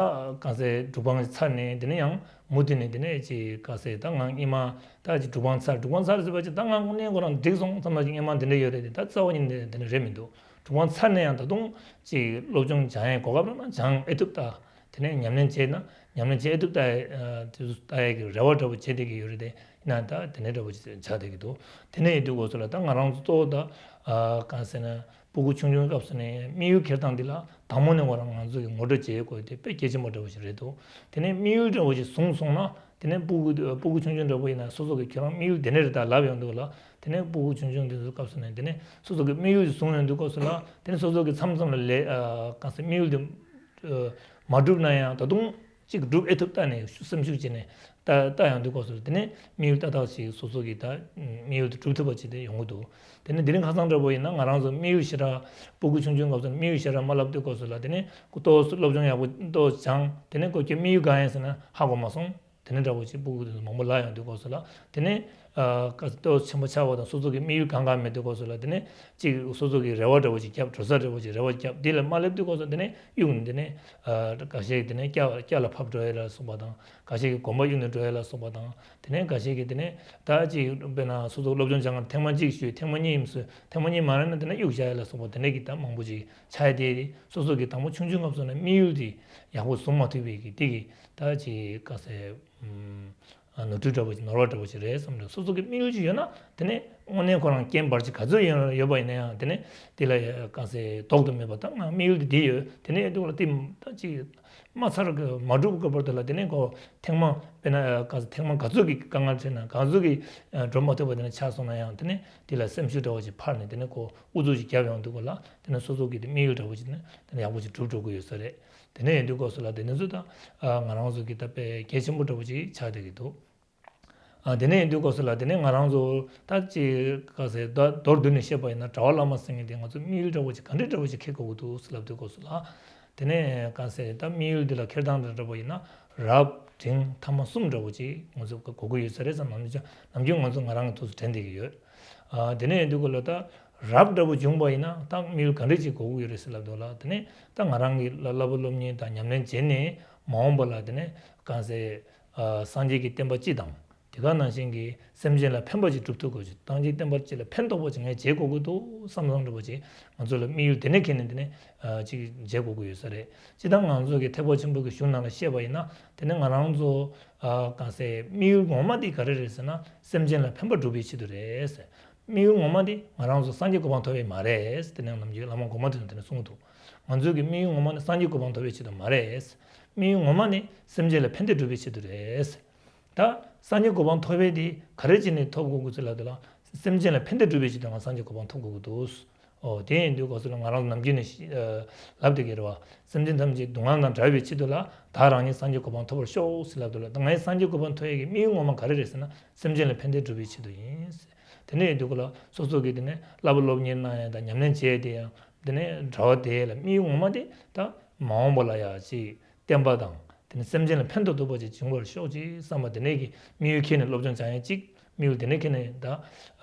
ག་ཟེར་སྒྲུབ་ཁང་ཚར་ནས་དེ་ནས་ཡང་མུ་མཐུད་ནས་དེ་ནས་ཅིག་ག་ཟེར་ད་ང་སྔོན་མ་ད་ཅིག་སྒྲུབ་ཁང་ཚར་སྒྲུབ་ཁང་ཚར་ཟེར་བ་ཅིག་ད་ང་དངོས་གནས་ཁོ་རང་འགྲིག་སོང་བསམ་ན་ཅིག་སྔོན་མ་དེ་འདྲ་ཡོད་རེད་དེ། ད་རྩ་བ་ཉིད་ནས་དེ་འདྲ་རེད་མི་འདུག་སྒྲུབ་ཁང་ཚར་ནས་ཡང་ད་དུང་ཅིག་སློབ་སྦྱོང་སྦྱང་ཡས་གོ་སྐབས་རག་ན་སྦྱང་ཨེ་ཐུབ་ད། དེ་ནས་ཉམས་ལེན་བྱས་ན་ཉམས་ལེན་བྱེད་ཐུབ་ལྟ་ཡ་དེ་ཚོ་ལྟ་ཡ་གི་རེ་བ་འདྲ་པོ་བྱེད་བསྡད་ཀྱི་ཡོད་རེད་དེ། ཡིན་ན་ད་དེ་འདྲ་འདྲ་པོ་ཞིག་ཆགས་བསྡད་ཀྱི་འདུག་དེ་ནས་ཡིན་དུས་སྐབས་སུ་ལ་ད་ང་རང་ཚོ་གཙོ་བོ་ད་གང་ཟེར་ན་སྤུ་གུ་ཆུང་ཆུང་སྐབས་སུ་ནས་དམིགས་ཡུལ་འཁྱེར་སྟངས་འདི་ལ་དང་པོ་ནས་ང་རང་ང་ཚོ་གི་ངོ་སྤྲོད་བྱེད་དགོས་དེ་དཔེ་གལ་ཆེན་པོ་འདྲ་པོ་ཞིག་རེད་འདུག་དེ་ནས་དམིགས་ཡུལ་འདྲ་པོ་ཞིག་བཟུང་སོང་ན་དེ་ནས་སྤུ་གུ་སྤུ་གུ་ཆུང་ཆུང་འདྲ་པོ་ཡིན་ན་སོ་སོ་གི་ཁྱེད་རང་དམིགས་ཡུལ་དེ་འདྲ་རེད་ད་ལབ་ཡོང་འདུག་ལ། དེ་ནས་སྤུ་གུ་ཆུང་ཆུང་འདི་ཚོ་སྐབས་སུ་ནས་དེ་ནས་སོ་སོ་གི་དམིགས་ཡུལ་ཞིག་བཟུང་ཡོང་དུས་སྐབས་སུ་ལ་དེ་ནས་སོ་སོ་གི་མཚམས་མཚམས་ལ་ལས་གང་ཟེར་དམིགས་ཡུལ་འདི་མ་འགྲུབ་ན་ཡང་ད་དུང་གཅིག་འགྲུབ་ཨེ་ཐུབ་ལྟ་ནས་སེམས་ཤུགས་བྱས་ནས་ལྟ་ལྟ་ཡོང་དུས་སྐབས་སུ་དེ་ནས་དམིགས་ཡུལ་ཏག་ཏག་ཞིག་སོ་སོ་གི་ད་དམིགས་ཡུལ་དེ་འགྲུབ་ཐུབ་པ་ཅིག་དེ་ཡོང་གི་འདུག་དེ་ནས་དེ་རིང་ཁ་སང་འདྲ་པོ་ཡིན་ན་ང་རང་ཚོ་དམིགས་ཡུལ་ཞེ་དྲག་སྤུ་གུ་ཆུང་ཆུང་སྐབས་སུ་དམིགས་ཡུལ་ཞེ་དྲག་མ་ལབ་དུས་སྐབས་སུ་ལ་དེ་ནས་ཏོག་ཙམ་སློབ་སྦྱོང་ཡག་པོ་ཏོག་ཙམ་སྦྱངས། དེ་ནས་ཁོ་ཁྱོད་དམིགས་ཡུལ་གང་ཡིན་ཟེར་ན་ཧ་གོ་མ་སོང་། དེ་ནས་འདྲ་པོ་ཅིག་སྤུ་གུ་དེ་ཚོ་མང་པོ་ལབ་ཡོང་དུས་སྐབས་སུ་ལ་དེ་ནས་ ཨ་ཀ་ཏོག་ཆེན་པོ་ཆགས་པ་དང་སོ་སོ་གི་དམིགས་ཡུལ་གང་གང་མེད་དུས་སྐབས་སུ་ལ་དེ་ནས་གཅིག་སོ་སོ་གི་རེ་བ་འདྲ་བོ་ཅིག་བརྒྱབ། འགྲོ་ས་འདྲ་བོ་ཅིག་རེ་བ་བརྒྱབ། དེ་ལ་མ་སླེབས་དུས་སྐབས་སུ་དེ་ནས་གཡུག་ནས་དེ་ནས་ཨ་འགའ་ཤས་ཀྱིས་དེ་ནས་སྐྱ་སྐྱ་ལ་ཕབ་འགྲོ་ཡ་ལ་སོགས་པ་དང་། འགའ་ཤས་ཀྱིས་གོམ་པ་གཡུག་ནས་འགྲོ་ཡ་ལ་སོགས་པ་དང་། དེ་ནས་འགའ་ཤས་ཀྱིས་དེ་ནས་ད་ཅིག་དཔེར་ན་སོ་སོ་སློབ་སྦྱོང་སྦྱང་མཁན་ཐེངས་མ་གཅིག་ཞུས། ཐེངས་མ་གཉིས་ཡིན་སོང་། ཐེངས་མ་གཉིས་མ་རན་ན་དེ་ནས་གཡུག་བཞག་ཡ་ལ་སོགས་པ་དེ་འདྲ་གི་ད་མང་པོ་ཅིག་ཆགས་ཡ་དེ། སོ་སོ་གི་དང་པོ་ཆུང་ཆུང་སྐབས་སུ་ནས་དམིགས་ཡུལ་དེ་ཡག་པོ་བཟུང་མ་ཐུབ་པའི་གི་དེ་གི་ད་ཅིག་ག་ཟེར། ཨ་ནོར་འཁྲུལ་འདྲ་བོ་ཅིག་ནོར་བ་འདྲ་བོ་ཅིག་རེད་བསམ་རེད། སོ་སོ་གི་དམིགས་ཡུལ་ཅིག་ཡོད་ན་དེ་ནས་དངོས་གནས་ཁོ་རང་རྐྱེན་བར་ཆད་ག་ཚོད་ཡོད་ཡོད་པ་ཡིན་ན་ཡང་དེ་ནས་དེ་ལ་ག་ཟེར་ལྡོག་ཏུ་མེད་པ། ད་ང་དམིགས་ཡུལ་དེ་དེ་ཡོད། དེ་ནས་ཡོད་དུས་ལ་དེ་ད་ཅིག་མ་ཚར་གི་མ་འགྲུབ་གི་བར་དུ་ལ་དེ་ནས་ཁོ་ཐེངས་མ་དཔེར་ན་ག་ཟེར་ཐེངས་མ་ག་ཚོད་ཀྱི་དཀའ་ངལ་འཕྲད་ན་ག་ཚོད་ཀྱི་འགྲོ་མ་ཐུབ་པ་དེ་ནས་ཆགས་སོང་ན་ཡང་དེ་ནས་དེ་ལ་སེམས་ཤུགས་འདྲ་བོ་ཅིག་འཕར་ནས་དེ་ནས་ཁོ་ཨུ་ཚུགས་ཅིག་རྒྱབ་ཡོང་དུས་སྐབས་ལ་དེ་ནས་སོ་སོ་གི་དེ་དམིགས་ཡུལ་འདྲ་བོ་ཅིག་ནས་དེ་ནས་ཡག་པོ་ཅིག་འགྲུབ་འགྲོ་གི་ཡོད་ས་རེད། དེ་ནས་ཡིན་དུས་སྐབས་སུ་ལ་དེ་ནས་ཚོ་ད་ང་རང་ཚོ་གི་ད་དཔེ་གལ་ཆེན་པོ་འདྲ་བོ་ཅིག་ཆགས་བསྡད་ཀྱི་འདུག་ཨ་དེ་ནས་ཡིན་དུས་སྐབས་སུ་ལ་དེ་ནས་ང་རང་ཚོ་ད་ཅིག་ག་ཟེར་ད་མདོར་བསྡུས་ནས་བཤད་པ་ཡིན་ན་གྲྭ་པ་བླ་མ་ཟེར་མཁན་དེ་ང་ཚོ་དམིགས་ཡུལ་འདྲ་བོ་ཅིག་ག་འདྲ་འདྲ་བོ་ཅིག་འཁྱེར་དགོས་ཀྱི་འདུག་ཟེར་ལབ་དུས་སྐབས་སུ་ལ། དེ་ནས་ག་ཟེར་ད་དམིགས་ཡུལ་འདི་ལ་འཁྱེར་སྟངས་འདྲ་འདྲ་བོ་ཡིན་ན་རབ་འབྲིང་ཐ་མ་གསུམ་འདྲ་བོ་ཅིག་ང་ཚོ་དགོས་ཀྱི་ཡོད་ས་རེད་བསམ། ནམ་རྒྱུན་ནམ་རྒྱུན་ང་ཚོ་ང་རང་གི་ཐུགས་སུ་དྲན་བསྡད་ཀྱི་ཡོད། ཨ་དེ་ནས་ཡིན་དུས་སྐབས་ལ་ད་རབ་འདྲ་བོ་བྱུང་བ་ཡིན་ན་ད་དམིགས་ཡུལ་ག་འདྲ་ཅིག་དགོས་ཀྱི་ཡོད་རེད་ཟེར་ལབ་དུས་ལ། དེ་ནས་ད་ང་རང་གིས་བསླབ་པ་སློབ་གཉེར་དང་ཉམས་ལེན་བྱས་ནས་མ་འོངས་པ་ལ་དེ་ནས་ག་ཟེར་ཨ་སངས་རྒྱས་ཀྱི་བསྟན་པ་སྤྱི་དང་། དེ་ག་ནང་བཞིན་གྱི་སེམས་ཅན་ལ་ཕན་པ་ཅིག་སྒྲུབ་ཐུབ་དགོས་ཅིག་སངས་རྒྱས་བསྟན་པ་སྤྱི་ལ་ཕན་ཐོགས་པ་ཅིག་ངས་བྱེད་དགོས་ཀྱི་འདུག་བསམ་བསམ་འདྲ་པོ་ཅིག་ང་ཚོ་ལ་དམིགས་ཡུལ་དེ་ནས་ཁྱེར་ནས་དེ་ནས་ཨ་ཅིག་བྱེད་དགོས་ཀྱི་ཡོད་ས་རེད། སྤྱིར་བཏང་ང་ཚོ་གི་ཐེག་པ་ཆེན་པོ་གི་གཞུང་ནང་ལ་བཤད་པ་ཡིན་ན་དེ་ནས་ང་རང་ཚོ་ཨ་ག་ཟེར་དམིགས་ཡུལ་ངོ་མ་དེ་ག་རེ་རེད་ཟེར་ན་སེམས་ཅན་ལ་ཕན་པ་སྒྲུབ་པའི་ཆེད་དུ་རེད་ཟེར། དམིགས་ཡུལ་ངོ་མ་དེ་ང་རང་ཚོ་སངས་རྒྱས་གོ་འཕང་ཐོབ་པའི་མ་རེད་ཟེར། དེ་ནས་ནམ་རྒྱུན་བླ་མ་གོང་མ་དེ་ཚོ་དེ་ནས་གསུངས་འདུག་ང་ཚོ་གི་དམིགས་ཡུལ་ངོ་མ་ནི་སངས་རྒྱས་གོ་འཕང་ཐོབ་པའི་ཆེད་དུ་མ་རེད། དམིགས་ཡུལ་ངོ་མ་ནི་སེམས་ཅན་ལ་ཕན་བདེ་སྒྲུབ་པའི་ཆེད་དུ་རེད། ད་སངས་རྒྱས་གོ་འཕང་ཐོབ་པའི་དེ་ག་རེ་བྱས་ནས་ཐོབ་དགོས་ཀྱི་ཟེར་ལབ་དུས་ལ། སེམས་ཅན་ལ་ཕན་བདེ་སྒྲུབ་པའི་ཆེད་དུ་ང་སངས་རྒྱས་གོ་འཕང་ཐོབ་དགོས་ཀྱི་འདུག་ཨོ་དེ་ཡིན་དུས་སྐབས་སུ་ལ་ང་རང་ནམ་རྒྱུན་ནས་ཤི་ཨ་ལབ་བསྡད་ཀྱི་རེད་བ། སེམས་ཅན་ཐམས་ཅད་སྡུག་བསྔལ་དང་བྲལ་བའི་ཆེད་དུ་ལ་བདག་རང་ཉིད་སངས་རྒྱས་གོ་འཕང་ཐོབ་པར་ཤོག་ཟེར་ལབ་དུས་ལ། ད་ང་ཡི་སངས་རྒྱས་གོ་འཕང་ཐོབ་ཡས་ཀྱི་དམིགས་ཡུལ་ངོ་མ་ག་རེ་རེད་ཟེར་ན་སེམས་ཅན་ལ་ཕན་བདེ་སྒྲུབ་པའི་ཆེད་དུ་ཡིན་ཟེར། དེ་འདྲ་ཡིན་དུས་སྐབས་ལ་སོ་སོ་གིས་དེ་ནས་བསླབ་པ་སློབ་གཉེར་གནང་ཡས་དང་ཉམས་ལེན་བྱེད་ཡས་དེ་ཡང་དེ་ནས་གྲྭ་པ་དེ་ལ་དམིགས་ཡུལ་ངོ་མ་དེ་ད་མ་འོངས་པ་ལ་ཡ་ཅིག་བསྟན་པ་དང་དེ་ནས་སེམས་ཅན་ལ་ཕན་ཐོགས་ཐུབ་པ་ཅིག་བྱུང་བར་ཤོག་ཅིག་བསམ་པ་དེ་ནས་ཀྱི་དམིགས་ཡུལ་འཁྱེར་ནས་སློབ་སྦྱོང་སྦྱང་ཡས་གཅིག་དམིགས་ཡུལ་དེ་ནས་འཁྱེར་ནས་ད་ཨ་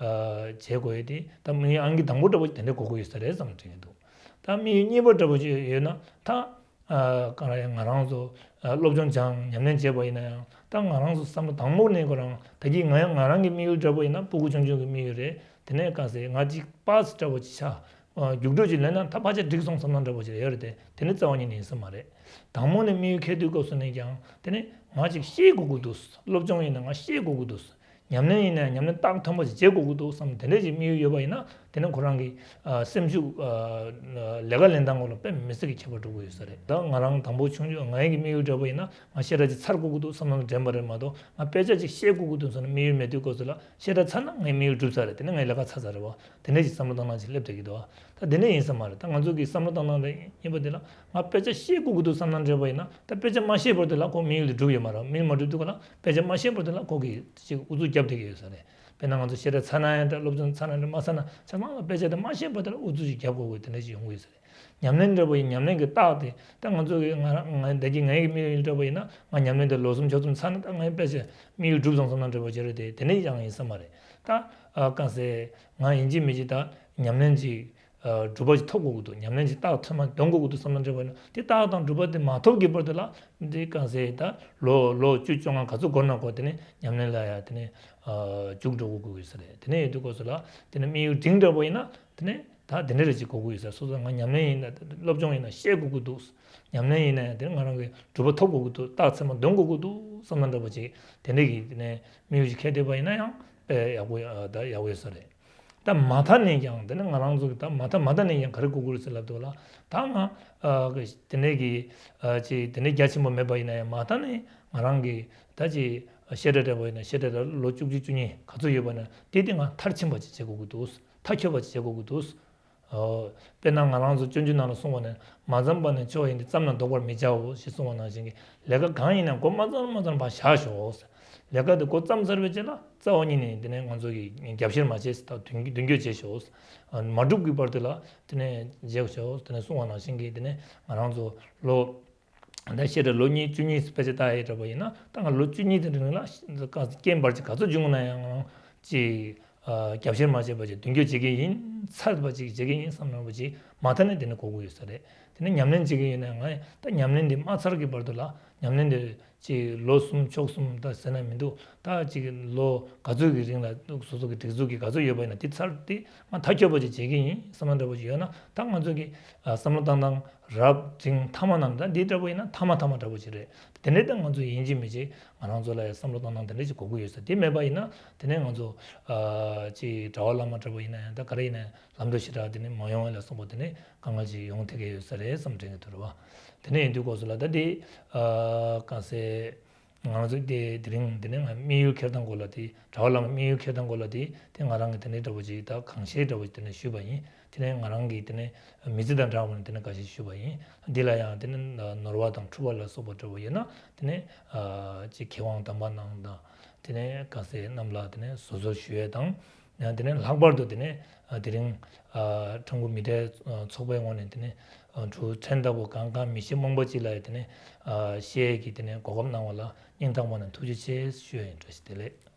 བྱེད་དགོས་ཡས་དེ་ད་དམིགས་ཡུལ་ཨང་ཀི་དང་པོ་འདྲ་པོ་དེ་འདྲ་དགོས་ཀྱི་ཡོད་ས་རེད་བསམ་དྲན་གྱི་འདུག་ད་དམིགས་ཡུལ་གཉིས་པ་འདྲ་པོ་ཅིག་ཡོད་ན་ད་ཨ་གང་ལ་ཡང་ང་རང་ཚོ་ཨ་སློབ་སྦྱོང་སྦྱང་ཉམས་ལེན་བྱས་པ་ཡིན་ན་ཡང་ད་ང་རང་ཚོ་བསམ་བློ་དང་པོ་ནས་ཁོ་རང་ད་གིན་ང་ཡང་ང་རང་གི་དམིགས་ཡུལ་འདྲ་པོ་ཡིན་ན་སྤུ་གུ་ཆུང་ཆུང་གི་དམིགས་ཡུལ་རེད། དེ་ནས་ག་ཟེར་ང་གཅིག་པཱས་འདྲ་པོ་ཅིག་ཆགས། ཨ་རྒྱུགས་སྤྲོད་ཅིག་ལེན་ན་ད་ཕལ་ཆེར་འགྲིག་སོང་བསམ་སྣང་འདྲ་པོ་ཅིག་ཡོད་རེད་དེ། དེ་ནི་རྩ་བ་ཉིད་ནས་ཡིན་ས་མ་རེད། དང་པོ་ནས་དམིགས་ཡུལ་འཁྱེར་དུས་སྐབས་སུ་ནས་ཀྱང་དེ་ནི་ང་ཅིག་ཤེས་དགོས་ཀྱི་འདུག་སློབ་སྦྱོང་ཡིན་ན་ང་ཤེས་དགོས་ཀྱི་འདུག་ཉམས་ལེན་ཡིན་ན་ཉམས་ལེན་རྟགས་ཐོན་པ་ཅིག་བྱེད་དགོས་ཀྱི་འདུག་བསམ་དེ་འདྲ་ཅིག་དམིགས་ཡུལ་ཡོད་པ་ཡིན་ན་དེ་ནི་ཁོ་རང་གི་ཨ་སེམས་ཤུགས་ཨ་ལས་ཀ་ལེན་སྟངས་སྐོར་ལ་དཔེ་མི་སྲིད་ཀྱི་ཁྱད་པར་འགྲོ་གི་ཡོད་ས་རེད། ད་ང་རང་དང་པོ་ཆུང་ཆུང་ངའི་གི་དམིགས་ཡུལ་འདྲ་པོ་ཡིན་ན་ང་བཤད་གྲྭ་ཅིག་ཚར་དགོས་ཀྱི་འདུག་བསམ་སྣང་དྲན་པ་རེད་མ་གཏོགས་ང་དཔེ་ཆ་ཅིག་ཤེས་དགོས་ཀྱི་འདུག་བསམ་ན་དམིགས་ཡུལ་མེད་དུས་སྐབས་སུ་ལ་བཤད་གྲྭ་ཚར་ན་ངའི་དམིགས་ཡུལ་འགྲུབ་ཚར་རེད། དེ་ནི་ངའི་ལས་ཀ་ཚར་ཚར་རེད་བ། དེ་འདྲ་ཞིག་བསམ་བློ་བཏང་སྟངས་ཤིག་སླེབས་བསྡད་ཀྱི་འདུག་ད་དེ་འདྲ་ཡིན་ས་མ་རེད། ད་ང་ཚོ་གི་བསམ་བློ་བཏང་སྟངས་དེ་ཡིན་པ་དེ་ལ་ང་དཔེ་ཆ་ཤེས་དགོས་ཀྱི་འདུག་བསམ་སྣང་འདྲ་པོ་ཡིན་ན་ད་དཔེ་ཆ་མ་ཤེས་བར་དུ་ལ་ཁོ་དམིགས་ཡུལ་དེ་འགྲུབ་ཡོད་མ་རེད། དམིགས་ཡུལ་མ་འགྲུབ་དུས་ག་ལ་དཔེ་ཆ་མ་ཤེས་བར་དུ་ལ་ཁོ་གི་ཅིག་ཨུ་ཚུགས་རྒྱབ་བསྡད་ཀྱི་ཡོད་ས་རེད། དཔེར་ན་ང་ཚོ་བཤད་གྲྭ་ཚར་ན་ཡང་འདྲ་སློབ་སྦྱོང་ཚར་ན་འདྲ་མ་ཚར་ན་ཆ་ཚང་ལ་དཔེ་ཆ་དེ་མ་ཤེས་བར་དུ་ལ་ཨུ་ཚུགས་ཅིག་རྒྱབ་དགོས་དགོས་དེ་འདྲ་ཞིག་ཡོང་གི་ཡོད་ས་རེད། ཉམས་ལེན་འདྲ་པོ་ཡིན། ཉམས་ལེན་གྱི་རྟགས་དེ་ད་ང་ཚོ་གི་ང་རང་ང་བདག་གི་ངའི་གི་དམིགས་ཡུལ་འདྲ་པོ་ཡིན་ན་ང་ཉམས་ལེན་དེ་ལོ་གསུམ་ཕྱོགས་གསུམ་ཚར་ན་ད་ངའི་དཔེ་ཆ་དམིགས་ཡུལ་འགྲུབ་སོང་བསམ་སྣང་འདྲ་པོ་བྱེད་རེད་དེ། དེ་ནས་ཡང་ཡིན་ས་མ་རེད། ད་ཨ་གང་ཟེར་ང་ཡིན་གཅིག་མིན་གཅིག་ད་ཉམས་ལེན་གྱི་ཨ་གྲུབ་པ་ཞིག་ཐོབ་དགོས་ཀྱི་འདུག་ཉམས་ལེན་གྱི་རྟགས་ཐོན་མ་འདོན་དགོས་ཀྱི་འདུག་བསམ་སྣང་འདྲ་པོ་ཡིན་ན་དེ་རྟགས་དང་གྲུབ་པ་དེ་མ་ཐོབ་ཀྱི་བར་དུ་ལ་འདི་གང་ཟེར་ད་ལོ་ལོ་བཅུ་བཅོ་ལྔ་ག་ཚོད་འགོར་ན་འགོར་དེ་ནས་ཉམས་ལེན་ལ་ཡ་དེ་ནས་ཨ་འཇུག་འགྲོ་དགོས་ཀྱི་ཡོད་ས་རེད། དེ་ནས་ཡོད་དུས་སྐབས་སུ་ལ་དེ་ནས་དམིགས་ཡུལ་འབྲིང་འདྲ་པོ་ཡིན་ན་དེ་ནས། ད་དེ་འདྲ་རེ་ཅིག་དགོས་ཀྱི་ཡོད་ས། སོ་སོ་ང་ཉམས་ལེན་ཡིན་ན་སློབ་སྦྱོང་ཡིན་ན་ཤེས་དགོས་ཀྱི་འདུག་ཉམས་ལེན་ཡིན་ན་ཡང་དེ་ང་རང་གི་གྲུབ་པ་ཐོབ་དགོས་ཀྱི་འདུག་རྟགས་ཚད་མ་འདོན་དགོས་ཀྱི་འདུག་བསམ་ན་འདྲ་པོ་ཅིག་དེ་འདྲ་གི་དེ་ནས་དམིགས་ཡུལ་ཅིག་འཁྱེར་བསྡད་པ་ཡིན་ན་ཡང་དཔེ་ཡག་པོ་ཡ་ད་ཡག་པོ་ཡོད་ས་རེད། ད་མ་མཐའ་ནས་ཀྱང་དེ་ནས་ང་རང་ཚོ་གི་ད་མ་མཐའ་མ་མཐའ་ནས་ཀྱང་ག་རེ་དགོས་ཀྱི་རེད་ཟེར་ལབ་དུས་ལ་ད་ང་ཨ་དེ་འདྲ་གི་ཨ་ཅིག་དེ་འདྲ་རྒྱ་ཆེན་པོ་མེད་པ་ཡིན་ན་ཡང་མ་མཐའ་ནས་ང་རང་གི་ད་ཅིག་བཤད་གྲྭ་འདྲ་པོ་ཡིན་ན་བཤད་གྲྭ་ལ་ལོ་བཅུ་གཅིག་བཅུ་གཉིས་ག་ཚོད་ཡོད་པ་ཡིན་ན་དེ་དེ་ང་མཐར་ཕྱིན་པ་ཅིག་བྱེད་དགོས་ཀྱི་འདུག་མཐའ་འཁྱོལ་བ་ཅིག་བྱེད་དགོས་ཀྱི་འདུག་ཨོ། དཔེར་ན་ང་རང་ཚོ་སྤྱོད་འཇུག་ནང་ལ་གསུངས་པ་ནི་མ་བརྩམས་པ་ནི་འཆོལ་བ་ཡིན་ཏེ་བརྩམས་ན་ལྡོག་པར་མི་བྱའོ་ཞེས་གསུངས་པ་ནང་བཞིན་གྱི་ལས་ཀ་གང་ཡིན་ན་འགོ་མ་བརྩམས་མ་བརྩམས་ཕར་བཞག་ཞོག་ལས་ཀ་དེ་འགོ་བརྩམས་ཚར་བའི་རྗེས་ལ་རྩ་བ་ཉིད་ནས་དེ་ནས་ང་ཚོ་གི་རྒྱབ་བཤེར་མ་བྱས་ད་མདུན་མདུན་སྐྱོད་བྱས་ཞོག་མ་འགྲུབ་ཀྱི་བར་དུ་ལ་དེ་ནས་བྱས་ཞོག་དེ་ནས་གསུངས་པ་ནང་བཞིན་གྱི་དེ་ནས་ང་རང་ཚོ་ལོ། ད་བཤད་གྲྭ་ལོ་གཉིས་བཅུ་གཉིས་དཔེ་ཆ་ལྟ་ཡི་འདྲ་པོ་ཡིན་ན་ད་ང་ལོ་བཅུ་གཉིས་དེ་རིང་ལ་རྐྱེན་བར་ཆད་ག་ཚོད་བྱུང་ན་ཡང་ང་ ཅིག་ཨ་རྒྱབ་བཤེར་མ་བྱས་པ་ཅིག་མདུན་སྐྱོད་བྱེད་ཀྱི་ཡིན། ཚར་བ་ཅིག་བྱེད་ཀྱི་ཡིན་བསམ་ན་བ་ཅིག་མ་མཐའ་ནས་དེ་ནས་གོ་དགོས་ཡོད་ས་རེད། དེ་ནས་ཉམས་ལེན་བྱེད་ཀྱི་ཡོད་ན་ང་ད་ཉམས་ལེན་འདི་མ་ཚར་གྱི་བར་དུ་ལ་ཉམས་ལེན་འདི་ཅིག་ལོ་གསུམ་ཕྱོགས་གསུམ་ད་ཟེར་ན་མི་འདུག་ད་ཅིག་ལོ་ག་ཚོད་ཀྱི་རིང་ལ་སོ་སོ་གི་སྒྲིག་འཛུགས་ཀྱི་ག་ཚོད་ཡོད་པ་ཡིན་ན་དེ་ཚར་དེ་མ་མཐའ་འཁྱོལ་བ་ཅིག་བྱེད་ཀྱི་ཡིན་བསམ་ན་འདྲ་བོ་ཅིག་ཡོད་ན། ད་ང་ཚོ་གི་ཨ་བསམ་བློ་བཏང་སྟངས་རབ་འབྲིང་ཐ་མ་ནང་ད་འདི་འདྲ་བོ་ཡིན་ན་ཐ་མ་ཐ་མ་འདྲ་བོ་ཅིག་རེད། དེ་འདྲའི་ད་ང་ཚོ་ཡིན་གཅིག་མིན་གཅིག་ང་རང་ཚོ་ལ་ཡང་བསམ་བློ་གཏོང་སྟངས་དེ་འདྲ་ཞིག་དགོས་ཀྱི་ཡོད་ས་དེ་མེད་པ་ཡིན་ན། དེ་ནས་ང་ཚོ་ཨ་ཅིག་གྲྭ་པ་བླ་མ་འདྲ་པོ་ཡིན་ན་ཡང་ད་ག་རེ་ཡིན་ན་ཡང་ལམ་འགྲོ་ཞེ་དྲག་དེ་ནས་མ་ཡོང་བ་ལ་སོགས་པ་དེ་ནས་དཀའ་ངལ་ཅིག་ཡོང་ཐུབ་ཀྱི་ཡོད་ས་རེད་བསམ་དྲན་གྱི་འདུག་རེད་བ། དེ་ནས་ཡིན་དུས་སྐབས་སུ་ལ་ད་དེ་ཨ་གང་ཟེར་ང་ཚོ་དེ་དེ་རིང་དེ་ནས་ང་དམིགས་ཡུལ་འཁྱེར་སྟངས་སྐོར་ལ་དེ་གྲྭ་པ་བླ་མ་དམིགས་ཡུལ་འཁྱེར་སྟངས་སྐོར་ལ་དེ་དེ་ང་རང་གི་དེ་ནས་འདྲ་པོ་ཅིག་ད་གང་ཤེས་འདྲ་པོ་ཅིག་དེ་ནས་ཞུས་པ་ཡིན། དེ་ནས་ང་རང་གིས་དེ་ནས་མི་ཚེ་དང་འབྲེལ་བ་ནས་དེ་ནས་འགའ་ཤས་ཞུས་པ་ཡིན། འདི་ལ་ཡང་དེ་ནས་ནོར་བ་དང་འཁྲུལ་པ་ལ་སོགས་པ་འདྲ་བོ་ཡོད་ན་དེ་ནས་ཨ་ཅིག་མཁས་དབང་དམ་པ་རྣམས་དང་དེ་ནས་ག་ཟེར་རྣམས་ལ་དེ་ནས་བཟོད་གསོལ་ཞུ་ཡས་དང་། ཡང་དེ་ནས་ལྷག་པར་དུ་དེ་ནས་ཨ་དེ་རིང་ཨ་ཁྲ་འགུ་མི་གྲལ་ཚོགས་པའི་ངོས་ནས་དེ་ནས་ཨ་འབྲུག་ཕྲན་ལྟ་བུ་གང་གང་མི་ཤེས་རྨོངས་པ་ཅིག་ལ་ཡང་དེ་ནས་ཨ་བཤད་ཡས་ཀྱི་དེ་ནས་གོ་སྐབས་གནང་བ་ལ་སྙིང་ཐག་པ་ནས་ཐུགས་རྗེ་ཆེ་ཞུ་ཡས་ཡིན། བཀྲ་ཤིས་བདེ་ལེགས།